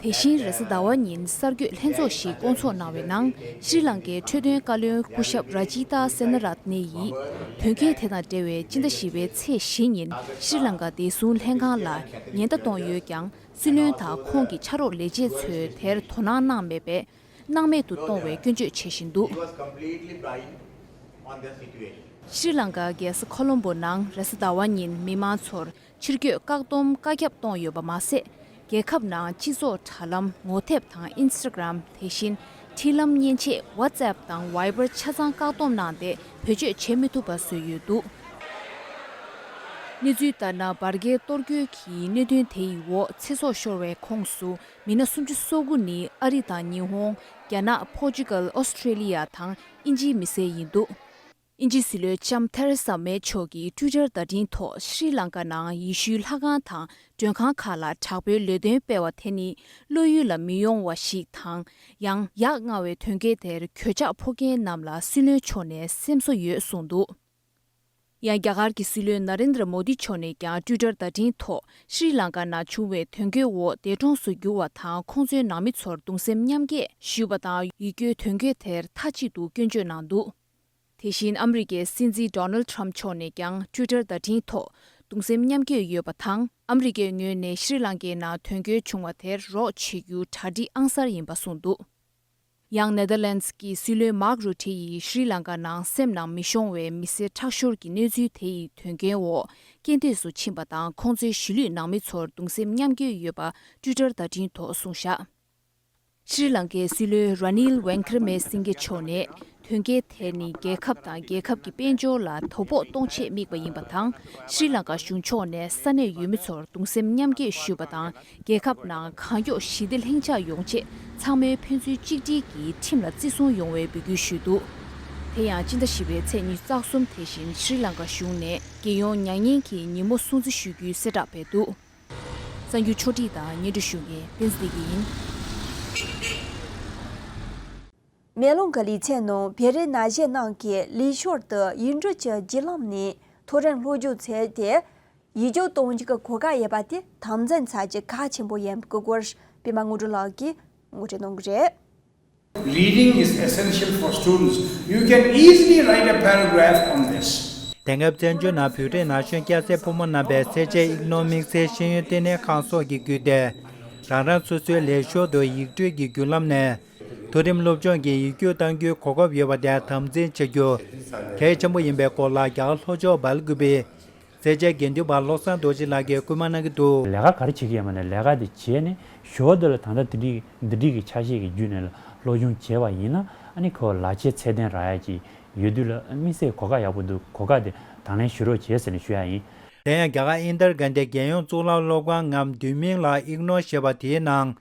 དེ་བཞིན་རེས་གཟའ་ཟླ་བ་ཉིན་གསར་འགོད་ལྷན་ཚོགས་ཤིག་བསྐོང་ཚོགས་གནང་བའི་ནང་། ཤྲི་ལང་ཀའི་འཕྲོད་བསྟེན་བཀའ་བློན་སྐུ་ཞབས་ར་ཇི་ཏཱ་སེ་ན་རཏ་ནེ་ཡིས། དོན་རྐྱེན་དེ་དང་འབྲེལ་བའི་སྤྱི་ཟླ་བཞི་པའི་ཚེས་བཞི་ཉིན་ཤྲི་ལང་ཀ་བདེ་སྲུང་ལྷན་ཁང་ལ་ཉེན་བརྡ་བཏང་ཡོད་ཀྱང་། སྲིད་བློན་དང་ཁོང་གི་ཕྱག་རོགས་ལས་བྱེད་ཚོས་དེར་དོ་སྣང་གནང་མེད་པས། སྣང་མེད་དུ་གཏོང་བའི་སྐྱོན་བརྗོད་བྱེད་བཞིན་འདུག He was completely blind on the situation. ཤྲི་ལང་ཀ་རྒྱལ་ས་ཁོ་ལོམ་བོ་ནང་རེས་གཟའ་ཟླ་བ་ཉིན་མི་མང་ཚོར་ཕྱིར་སྐྱོད་བཀག་སྡོམ་བཀའ་ཁྱབ་བཏང་ཡོད་པ་མ་ཟད། རྒྱལ་ཁབ་ནང་སྤྱི་ཚོགས་དྲ་ལམ་ངོ་དེབ་དང་ཨིན་སི་ཊ་གྷི་རམ། དེ་བཞིན་འཕྲིན་ལམ་མཉེན་ཆས་WhatsApp་དང་Viber་ཆ་ཚང་བཀག་སྡོམ་གནང་སྟེ་བེད་སྤྱོད་བྱེད་མི་ཐུབ་པ་བཟོས་ཡོད་འདུག་གནས་ཚུལ་ལྟར་ན། འབར་གས་གཏོར་རྒོལ་གྱི་གནད་དོན་དེ་ཡི་འོག་ཚེ་སྲོག་ཤོར་བའི་ཁོངས་སུ་མི་སྣ་སུམ་ཅུ་སོ་དགུ་ནི་ཨ་རི་དང་ཉི་ཧོང་། རྒྱ་ནག། པོར་ཅུ་གལ། ཨོ་སི་ཀྲེ་ལི་ཡ་དང་དབྱིན་ཇིའི་མི་སེར་ཡིན་འདུག་དབྱིན་ཇིའི་སྲིད་བློན་ལྕམ་ཐེ་རེ་ས་མེ་མཆོག་གིས་ཊུའི་ཊར་བརྡ་འཕྲིན་ཐོག་ཤྲི་ལང་ཀ་ནང་ཡེ་ཤུའི་ལྷ་ཁང་དང་མགྲོན་ཁང་ཁག་ལ་དྲག་པོའི་ལས་དོན་སྤེལ་བ་དེ་ནི་བློ་ཡུལ་ལ་མི་ཡོང་བ་ཞིག་དང་། ཡང་ཡ་ང་བའི་དོན་རྐྱེན་དེར་གོད་ཆག་ཕོག་མཁན་རྣམས་ལ་སྲིད་བློན་མཆོག་ནས་སེམས་གསོ་ཡོད་གསུངས་འདུག་ཡང་རྒྱ་གར་གྱི་སྲིད་བློན་ན་རེན་དྲ་མོ་དི་མཆོག་ནས་ཀྱང་ཊུའི་ཊར་བརྡ་འཕྲིན་ཐོག་ཤྲི་ལང་ཀ་ནང་བྱུང་བའི་དོན་རྐྱེན་འོག་འདས་གྲོངས་སུ་གྱུར་བ་དང་ཁོང་ཚོའི་ནང་མི་ཚོར་གདུང་སེམས་མཉམ་སྐྱེད་ཞུས་པ་དང་། ཡིད་སྐྱོའི་དོན་རྐྱེན་དེར་མཐའ་གཅིག་ཏུ་སྐྱོན་བརྗོད་གནང་འདུག་དེ་བཞིན་ཨ་མི་རི་ཀའི་སྲིད་འཛིན་ཌོ་ནལ་ཌི་ཊརམ་ཕི་མཆོག་ནས་ཀྱང་ཊུའི་ཊར་བརྡ་འཕྲིན་ཐོག་གདུང་སེམས་མཉམ་སྐྱེད་ཡོད་པ་དང་། ཨ་མི་རི་ཀའི་ངོས་ནས་ཤྲི་ལང་ཀའི་ནང་དོན་རྐྱེན་བྱུང་བ་དེར་རོགས་བྱེད་རྒྱུ་གྲ་སྒྲིག་ཨང་གསར་ཡིན་པ་གསུངས་འདུག་ཡང་ནེ་དར་ལེན་ཌི་གི་སྲིད་བློན་མཱག་རུ་ཊེ་ཡིས་ཤྲི་ལང་ཀ་ནང་སེམས་ནང་མི་ཤོང་བའི་མི་སེར་ཁྲག་ཤོར་གྱི་གནས་ཚུལ་དེ་ཡི་དོན་རྐྱེན་འོག་རྐྱེན་འདས་སུ་ཕྱིན་པ་དང་། ཁོང་ཚོའི་གཞིས་ལུས་ནང་མི་ཚོར་གདུང་སེམས་མཉམ་སྐྱེད་ཡོད་པ་ཊུའི་ཊར་བརྡ་འཕྲིན་ཐོག་གསུངས་བཞག་ཤྲི་ལང་ཀའི་སྲིད་བློན་ར་ནིལ་ཝེང་ཀྲེ་མེ་སིང་གེ་མཆོག་ནས། དོན་རྐྱེན་དེ་ནི་རྒྱལ་ཁབ་དང་རྒྱལ་ཁབ་ཀྱི་དཔལ་འབྱོར་ལ་དོ་ཕོག་གཏོང་ཆེད་དམིགས་པ་ཡིན་པ་དང་། ཤྲི་ལང་ཀ་གཞུང་ཕྱོགས་ནས་ས་གནས་ཡུལ་མི་ཚོར་གདུང་སེམས་མཉམ་སྐྱེད་ཞུས་པ་དང་། རྒྱལ་ཁབ་ནང་གང་མགྱོགས་ཞི་བདེ་ལྷིང་འཇགས་ཡོང་ཆེད་ཚང་མས་ཕན་ཚུན་གཅིག་སྒྲིལ་གྱིས་ཁྲིམས་ལ་བརྩི་སྲུང་ཡོང་བའི་འབོད་སྐུལ་ཞུས་འདུག་དེ་ཡང་སྤྱི་ཟླ་བཞི་པའི་ཚེས་ཉི་ཤུ་རྩ་གསུམ་དེ་བཞིན་ཤྲི་ལང་ཀ་གཞུང་ནས་རྒྱལ་ཡོངས་མྱ་ངན་གྱི་ཉིན་མོ་སྲུང་བརྩི་ཞུ་རྒྱུའི་གསལ་བསྒྲགས་སྤེལ་འདུག་གསར་འགྱུར་ཕྱོགས་སྒྲིག་དང་སྙན་སྒྲོན་ཞུ་མཁན་བསྟན་འཛིན་བདེ་སྐྱིད་ཡིན། མེ་ལོང་གི་ལེ་ཚན་ནང་བོད་རིགས་ན་གཞོན་རྣམས་ཀྱིས་ལས་ཞོར་དུ་ཡིག་འབྲུ་གྱི་བརྒྱུད་ལམ་ནས་མཐོ་རིམ་སློབ་སྦྱོང་བྱས་ཏེ། ཡིག་རྒྱུགས་གཏོང་རྒྱུ་གི་གོ་སྐབས་ཡོད་པ་དེ་དམ་འཛིན་བྱ་རྒྱུ་གལ་ཆེན་པོ་ཡིན་པའི་སྐོར་པད་མ་དངོས་གྲུབ་ལགས་ཀྱིས་ངོ་སྤྲོད་གནང་གི་རེད། Reading is essential for students. You can easily write a paragraph on this. དེང་སྐབས་བཙན་བྱོལ་ནང་བོད་རིགས་ན་གཞོན་སྐྱ་སེར་ཕོ་མོ་རྣམ་པས་སེར་བྱེས་ཨིག་ནོ་མིག་སའི་ཤེས་ཡོན་ལྟེ་གནས་ཁང་སོགས་ཀྱི་བརྒྱུད་དེ། རང་རང་སོ་སོའི་ལས་ཞོར་དུ་ཡིག་འབྲུ་གྱི་བརྒྱུད་ལམ་ནས་མཐོ་རིམ་སློབ་སྦྱོང་གི་ཡིག་རྒྱུགས་གཏང་རྒྱུའི་གོ་སྐབས་ཡོད་པ་དེ་དམ་འཛིན་བྱ་རྒྱུ་གལ་ཆེན་པོ་ཡིན་པའི་སྐོར་ལ། རྒྱ་གར་ལྷོ་ཕྱོགས་སྦེལ་ཀུ་པེའི་སེར་བྱེས་དགེ་འདུན་པ་བློ་བཟང་རྡོ་རྗེ་ལགས་ཀྱིས་སྐུལ་མ་གནང་གི་འདུག་ལས་ཀ་ག་རེ་བྱེད་ཀྱི་ཡོད་མ་ནས་ལས་ཀ་དེ་བྱས་ནས་ཞོར་དུ་ལ་ད་ལྟ་དེ་འདྲའི་འདི་འདྲའི་གི་ཆ་ཤས་ཀྱི་བརྒྱུད་ནས་ལ་སློབ་སྦྱོང་བྱས་པ་ཡིན་ན། ཨ་ནི་ཁོ་ལག་ཆས་ཚད་ལྡན་རག་ཡ་ཅིག་ཡོད་དུས་ལ་དམིགས་བསལ་གོ་སྐབས་ཡག་པོ་འདུག་གོ་སྐབས་དེ་དང་ལེན་ཞུ་རོགས་བྱས་ཟེར་ནས་ཞུ་ཡ་ཡིན། དེ་ཡང་རྒྱ་གར་ཨིན་དར་གྷན་དྷི་རྒྱལ་ཡོངས་གཙུག་ལག་སློབ་ཁང་ངམ་བསྡུས་མིང་ལ་ཨིག་ནོ་ཞེས་པ་དེའི་ནང་།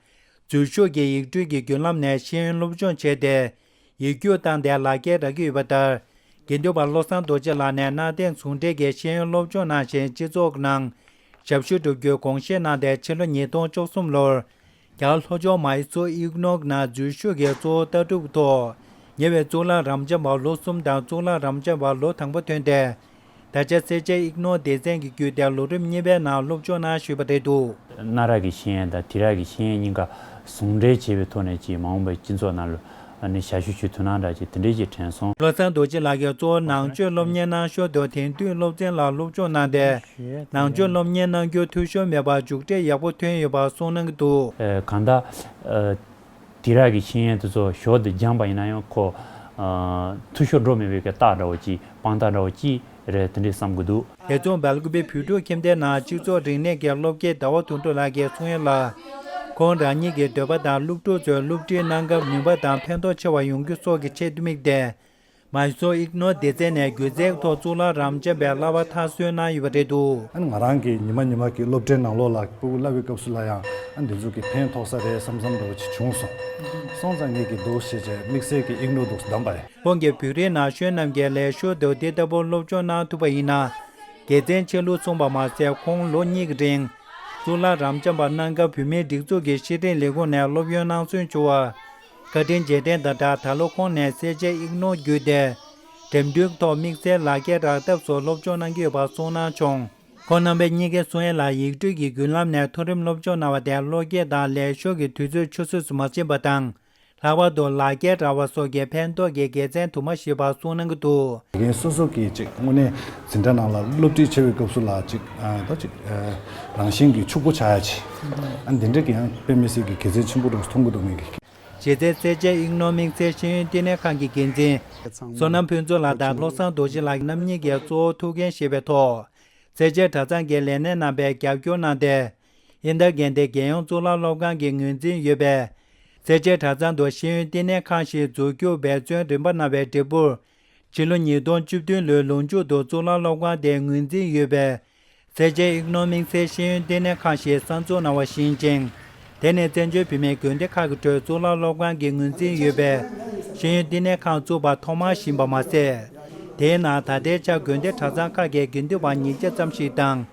འཛུལ་ཞུགས་ཀྱི་ཡིག་འབྲེལ་གྱི་བརྒྱུད་ལམ་ནས་ཤེས་ཡོན་སློབ་སྦྱོང་བྱས་ཏེ། ཡིག་རྒྱུགས་བཏང་སྟེ་ལག་འཁྱེར་རག་གི་ཡོད་པ་ལྟར། དགེ་འདུན་པ་བློ་བཟང་རྡོ་རྗེ་ལགས་ནས་གནའ་དེང་ཟུང་འབྲེལ་གྱི་ཤེས་ཡོན་སློབ་སྦྱོང་གནང་ཞིང་། སྤྱི་ཚོགས་ནང་ཞབས་ཞུ་བསྒྲུབ་རྒྱུའི་དགོངས་བཞེས་གནང་སྟེ། ཕྱི་ལོ་ཉིས་སྟོང་བཅུ་གསུམ་ལོར་རྒྱ་གར་ལྷོ་ཕྱོགས་མཱི་སུར་ཨིག་ནོར་ནང་འཛུལ་ཞུགས་ཀྱི་གཙོ་བོ་ལྟ་གྲུབ་ཐོག་ཉེ་བའི་གཙུག་ལག་རབ་འབྱམས་པ་ལོ་གསུམ་དང་གཙུག་ལག་རབ་འབྱམས་པ་ལོ་དང་པོ་ཐོན་ཏེ། ད་ཆ་སེར་བྱེས་ཨིག་ནོར་སྡེ་ཚན་གྱི་བརྒྱུད་དེ་ལོ་རིམ་གཉིས་པའི་ནང་སློབ་སྦྱོང་གནང་བཞིན་པ་རེད་འདུག། གནའ་རབས་ཀྱི་ཤེས་ཡོན་དང་དེང་རབས་ཀྱི་ཤེས་ཡོན་གཉིས་ཀ་ཟུང་འབྲེལ་བྱས་པའི་ཐོག་ནས་ཀྱི་མ་འོངས་པའི་སྤྱི་ཚོགས་ནང་ལ་ཨ་ནི་ཞབས་ཞུ་ཞུ་ཐུབ་ན་འདྲ་ཅིག་དེ་འདྲའི་ཅིག་དྲན་སོང་། བློ་བཟང་རྡོ་རྗེ་ལགས་ཀྱིས་གཙོ་བོ་ནང་ཆོས་སློབ་གཉེར་གནང་ཞོར་དུ་དེང་དུས་སློབ་ཚན་ལ་སློབ་སྦྱོང་གནང་སྟེ། ནང་ཆོས་སློབ་གཉེར་གནང་རྒྱུ་འཐུས་ཤོར་མེད་པར་མཇུག་འབྲས་ཡག་པོ་ཐོན་ཡོད་པ་གསུངས་གནང་གི་འདུག། ཨ། གང་ལྟར། ཨ། དེང་རབས་ཀྱི་ཤེས་ཡོན་དེ་ཚོ་ཞོར་དུ་སྦྱངས་པ་ཡིན་ན་ཡང་ཁོ། ཨ། འཐུས་ཤོར་འགྲོ་མེད་པའི་གི་རྟགས་འདྲ་བོ་ཅིག་དཔང་རྟགས་འདྲ་བོ་ཅིག་རེད། དེ་འདྲས་བསམ་གྱི་འདུག། དེ་མཚུངས་སྦེལ་ཀུ་པེ་བོད་ཕྲུག་ཁྱིམ་སྡེའི་ནང་སྤྱི་ཚོགས་རིག་གནས་ཀྱི་སློབ་དགེ་ཟླ་བ་དོན་གྲུབ་ལགས་ཀྱིས་གསུང་ཡ་ལ། ཁོང་རང་ཉིད་ཀྱི་འདོད་པ་དང་སློབ་ཕྲུག་ཚོའི་སློབ་ཁྲིད་གནང་སྐབས་ནུས་པ་དང་ཕན་ཐོགས་ཆེ་བ་ཡོང་རྒྱུ་སོགས་ཀྱི་ཆེད་དུ་དམིགས་ཏེ། མཱི་སུར་ཨིག་ནོར་སྡེ་ཚན་ནས་སྒྱུ་རྩལ་ཐོག་གཙུག་ལག་རབ་འབྱམས་པའི་བསླབ་པ་མཐར་སོན་གནང་ཡོད་པ་རེད་འདུག། ཨ་ནི་ང་རང་གི་ཉི་མ་ཉི་མ་གི་སློབ་གྲྭའི་ནང་ལོགས་ལ་སྤུ་གུ་བསླབ་པའི་སྐབས་སུ་ལ་ཡང་ཨ་འདི་ཚོ་གི་ཕན་ཐོགས་ས་རེད་བསམ་བསམ་འདྲ་བོ་ཅིག་བྱུང་སོང་། སོང་ཙང་ངེད་ཀྱི་འདུག་ཞེས་བྱས་དམིགས་བསལ་གྱི་ཨིག་ནོར་འདུག་བདམས་པ་རེད། ཁོང་གིས་བོད་རིགས་ན་གཞོན་རྣམས་ཀྱིས་ལེགས་ཤོས་དུ་འདི་ལྟ་བུ་སློབ་སྦྱོང་གནང་ཐུབ་པ་ཡིན་ན། དགེ་མཚན་ཆེ་ལུགས་གསུངས་པ་མ་ཟད། ཁོང་ལོ་གཉིས་ཀྱི་རིང་གཙུག་ལག་རབ་འབྱམས་པ་གནང་སྐབས་བོད་མིའི་སྒྲིག་འཛུགས་ཀྱི་ཤེས་ལྡན་ལས་ཁུངས་ནས་སློབ་ཡོན་གནང་སྲོལ་བྱུང་བ། བཀའ་དྲིན་རྗེས་དྲན་དང་སྦྲགས་ད་ལོ་ཁོང་ནས་གསལ་བྱེད་ཨིག་ནོར་བརྒྱུད་དེ། འགྲེམས་སྟོན་ཐོག་དམིགས་བསལ་ལག་འཁྱེར་རག་ཐབས་སུ་སློབ་སྦྱོང་གནང་གི་ཡོད་པ་གསུངས་གནང་བྱུང་། ཁོང་རྣམ་པས་གཉིས་ཀའི་གསུང་ཡ་ལ་ཡིག་འབྲེལ་གྱི་བརྒྱུད་ལམ་ནས་མཐོ་རིམ་སློབ་སྦྱོང་གནང་བ་དེ་བློ་སྐྱེད་དང་ལས་ཞོར་གྱི་དུས་ཚོད་ཆུད་ཟོས་སུ་མ་ཕྱིན་པ་དང་། ལྷག་པར་དུ་ལག་འཁྱེར་རག་པ་སོགས་ཀྱི་ཕན་ཐོགས་ཀྱི་དགེ་མཚན་དུ་མ་ཞུས་པ་གསུངས་གནང་གི་འདུག། དགེ་རྒན་སོ་སོ་གིས་ཅིག་དངོས་གནས་འཛིན་གྲྭ་ནང་ལ་སློབ་ཁྲིད་བྱེད་པའི་སྐབས་སུ་ལ་ཅིག་ཨ་ད་ཅིག་ཨ་རང་བཞིན་གྱིས་ཕྱུག་པོ་ཆགས་ཡ་ཅིག་ཨ་འདི་འདྲ་གི་ཡང་དཔེ་མི་སྲིད་ཀྱི་དགེ་མཚན་ཆེན་པོ་རང་མཐོང་གི་འདུག་ངེད་ཀྱིས། གཞི་རྩའི་སེར་བྱེས་ཨིག་ནོར་དམིགས་བསལ་ཤེས་ཡོན་བསྟི་གནས་ཁང་གི་འགན་འཛིན་བསོད་ནམས་ཕུན་ཚོགས་ལགས་དང་བློ་བཟང་རྡོ་རྗེ་ལགས་རྣམ་གཉིས་ཀྱིས་གཙོ་བོ་ཐུགས་འགན་བཞེས་པའི་ཐོག་སེར་བྱེས་གྲྭ་ཚང་གི་ལས་སྣེ་རྣམ་པས་རྒྱབ་སྐྱོར་གནང་སྟེ། ཨིན་ད་གན་ཏའི་རྒྱལ་ཡོངས་གཙུག་ལག་སློབ་ཁང་གི་ངོས་འཛིན་ཡོད་པའི་སེར་བྱེས་གྲྭ་ཚང་དུ་ཤེས་ཡོན་བསྟི་གནས་ཁང་ཞིག་འཛུགས་རྒྱུར་འབད་བརྩོན་རིམ་པ་གནང་བའི་འབྲས་བུར། ཕྱི་ལོ་ཉིས་སྟོང་བཅུ་བདུན་ལོའི་ལོ་མཇུག་ཏུ་གཙུག་ལག་སློབ་ཁང་དེའི་ངོས་འཛིན་ཡོད་པའི་སེར་བྱེས་ཨིག་ནོར་དམིགས་བསལ་ཤེས་ཡོན་བསྟི་གནས་ཁང་ཞིག་གསར་འཛུགས་གནང་བ་བཞིན་ཅིང་། དེ་ནི་བཙན་བྱོལ་བོད་མིའི་དགོན་སྡེ་ཁག་གི་ཁྲོད་གཙུག་ལག་སློབ་ཁང་གི་ངོས་འཛིན་ཡོད་པའི་ཤེས་ཡོན་བསྟི་གནས་ཁང་བཙུགས་པ་ཐོག་མ་ཞིག་ཡིན་པ་མ་ཟད། དེའི་ནང་ད་ལྟའི་ཆར་དགོན་སྡེ་གྲྭ་ཚང་ཁག་གི་དགེ་འདུན་པ་ཉིས་བརྒྱ་ཙམ་ཞིག་དང་།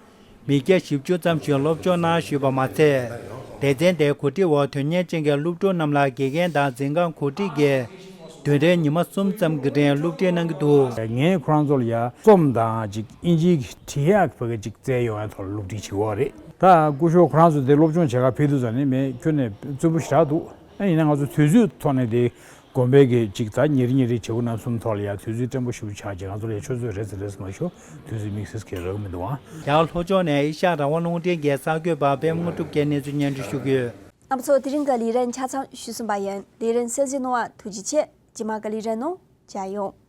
མི་བརྒྱ་བཞི་བཅུ་ཙམ་ཞིག་སློབ་སྦྱོང་གནང་བཞིན་པ་མ་ཟད། སྡེ་ཚན་དེའི་གོ་སྒྲིག་འོག་དོན་གཉེར་ཅན་གྱི་སློབ་ཕྲུག་རྣམས་ལ་དགེ་རྒན་དང་འཛིན་ཁང་གོ་སྒྲིག་གིས་བདུན་ཕྲག་ཉི་མ་གསུམ་ཙམ་གྱི་རིང་སློབ་ཁྲིད་གནང་གི་འདུག། ངས་ཁོ་རང་ཚོ་ལ་ཡ་རྩོམ་དང་ཅིག་དབྱིན་ཇིའི་གི་བྲིས་ཡག་བ་གི་ཅིག་བཙལ་ཡོང་ཡ་ཐོག་ལ་སློབ་ཁྲིད་བྱེད་ཀྱི་ཡོད་རེད། ད་སྐུ་ཞབས་ཁོ་རང་ཚོ་དེ་སློབ་སྦྱོང་བྱེད་ག་ཕེབས་དུས་ཙམ་ནས་མེད་ཁྱོན་ནས་རྩོམ་པོ་ཞེ་དྲག་འདུག། ཨ་ཡིན་ན་ང་ཚོ་དུས་ཚོད་ཐོག་ནས་དེ་དགོན་པའི་གི་ཅིག་ད་ཉེ་རིང་ཉེ་རིང་བྱེད་སྒོ་རྣམ་གསུམ་ཐོག་ལ་ཡ་དུས་ཚོད་བརྟན་པོ་ཞེ་པོ་ཆགས་ཀྱི། ང་ཚོ་ལ་ཡ་ཆུ་ཚོད་རེ་ཙམ་རེ་ཙམ་མ་ཤོར་དུས་ཚོད་དམིགས་བསལ་གྱི་རག་གི་མི་འདུག་ཨང་། རྒྱ་གར་ལྷོ་ཕྱོགས་ནས་ཨེ་ཤ་ཡ་རང་དབང་རླུང་འཕྲིན་གྱི་གསར་འགོད་པ་པད་མ་དངོས་གྲུབ་ཀྱིས་གནས་ཚུལ་སྙན་སྒྲོན་ཞུ་གི་ཡོད། རྣམ་པ་ཚོ་དེ་རིང་གི་ལས་རིམ་ཆ་ཚང་ཞུས་ཟིན་པ་ཡིན། ལས་རིམ་གསན་གཟིགས་གནང་བ་ཐུགས་རྗེ་ཆེ། རྗེས་མ་གི་ལས་རིམ་ནང་མཇལ་ཡོང་།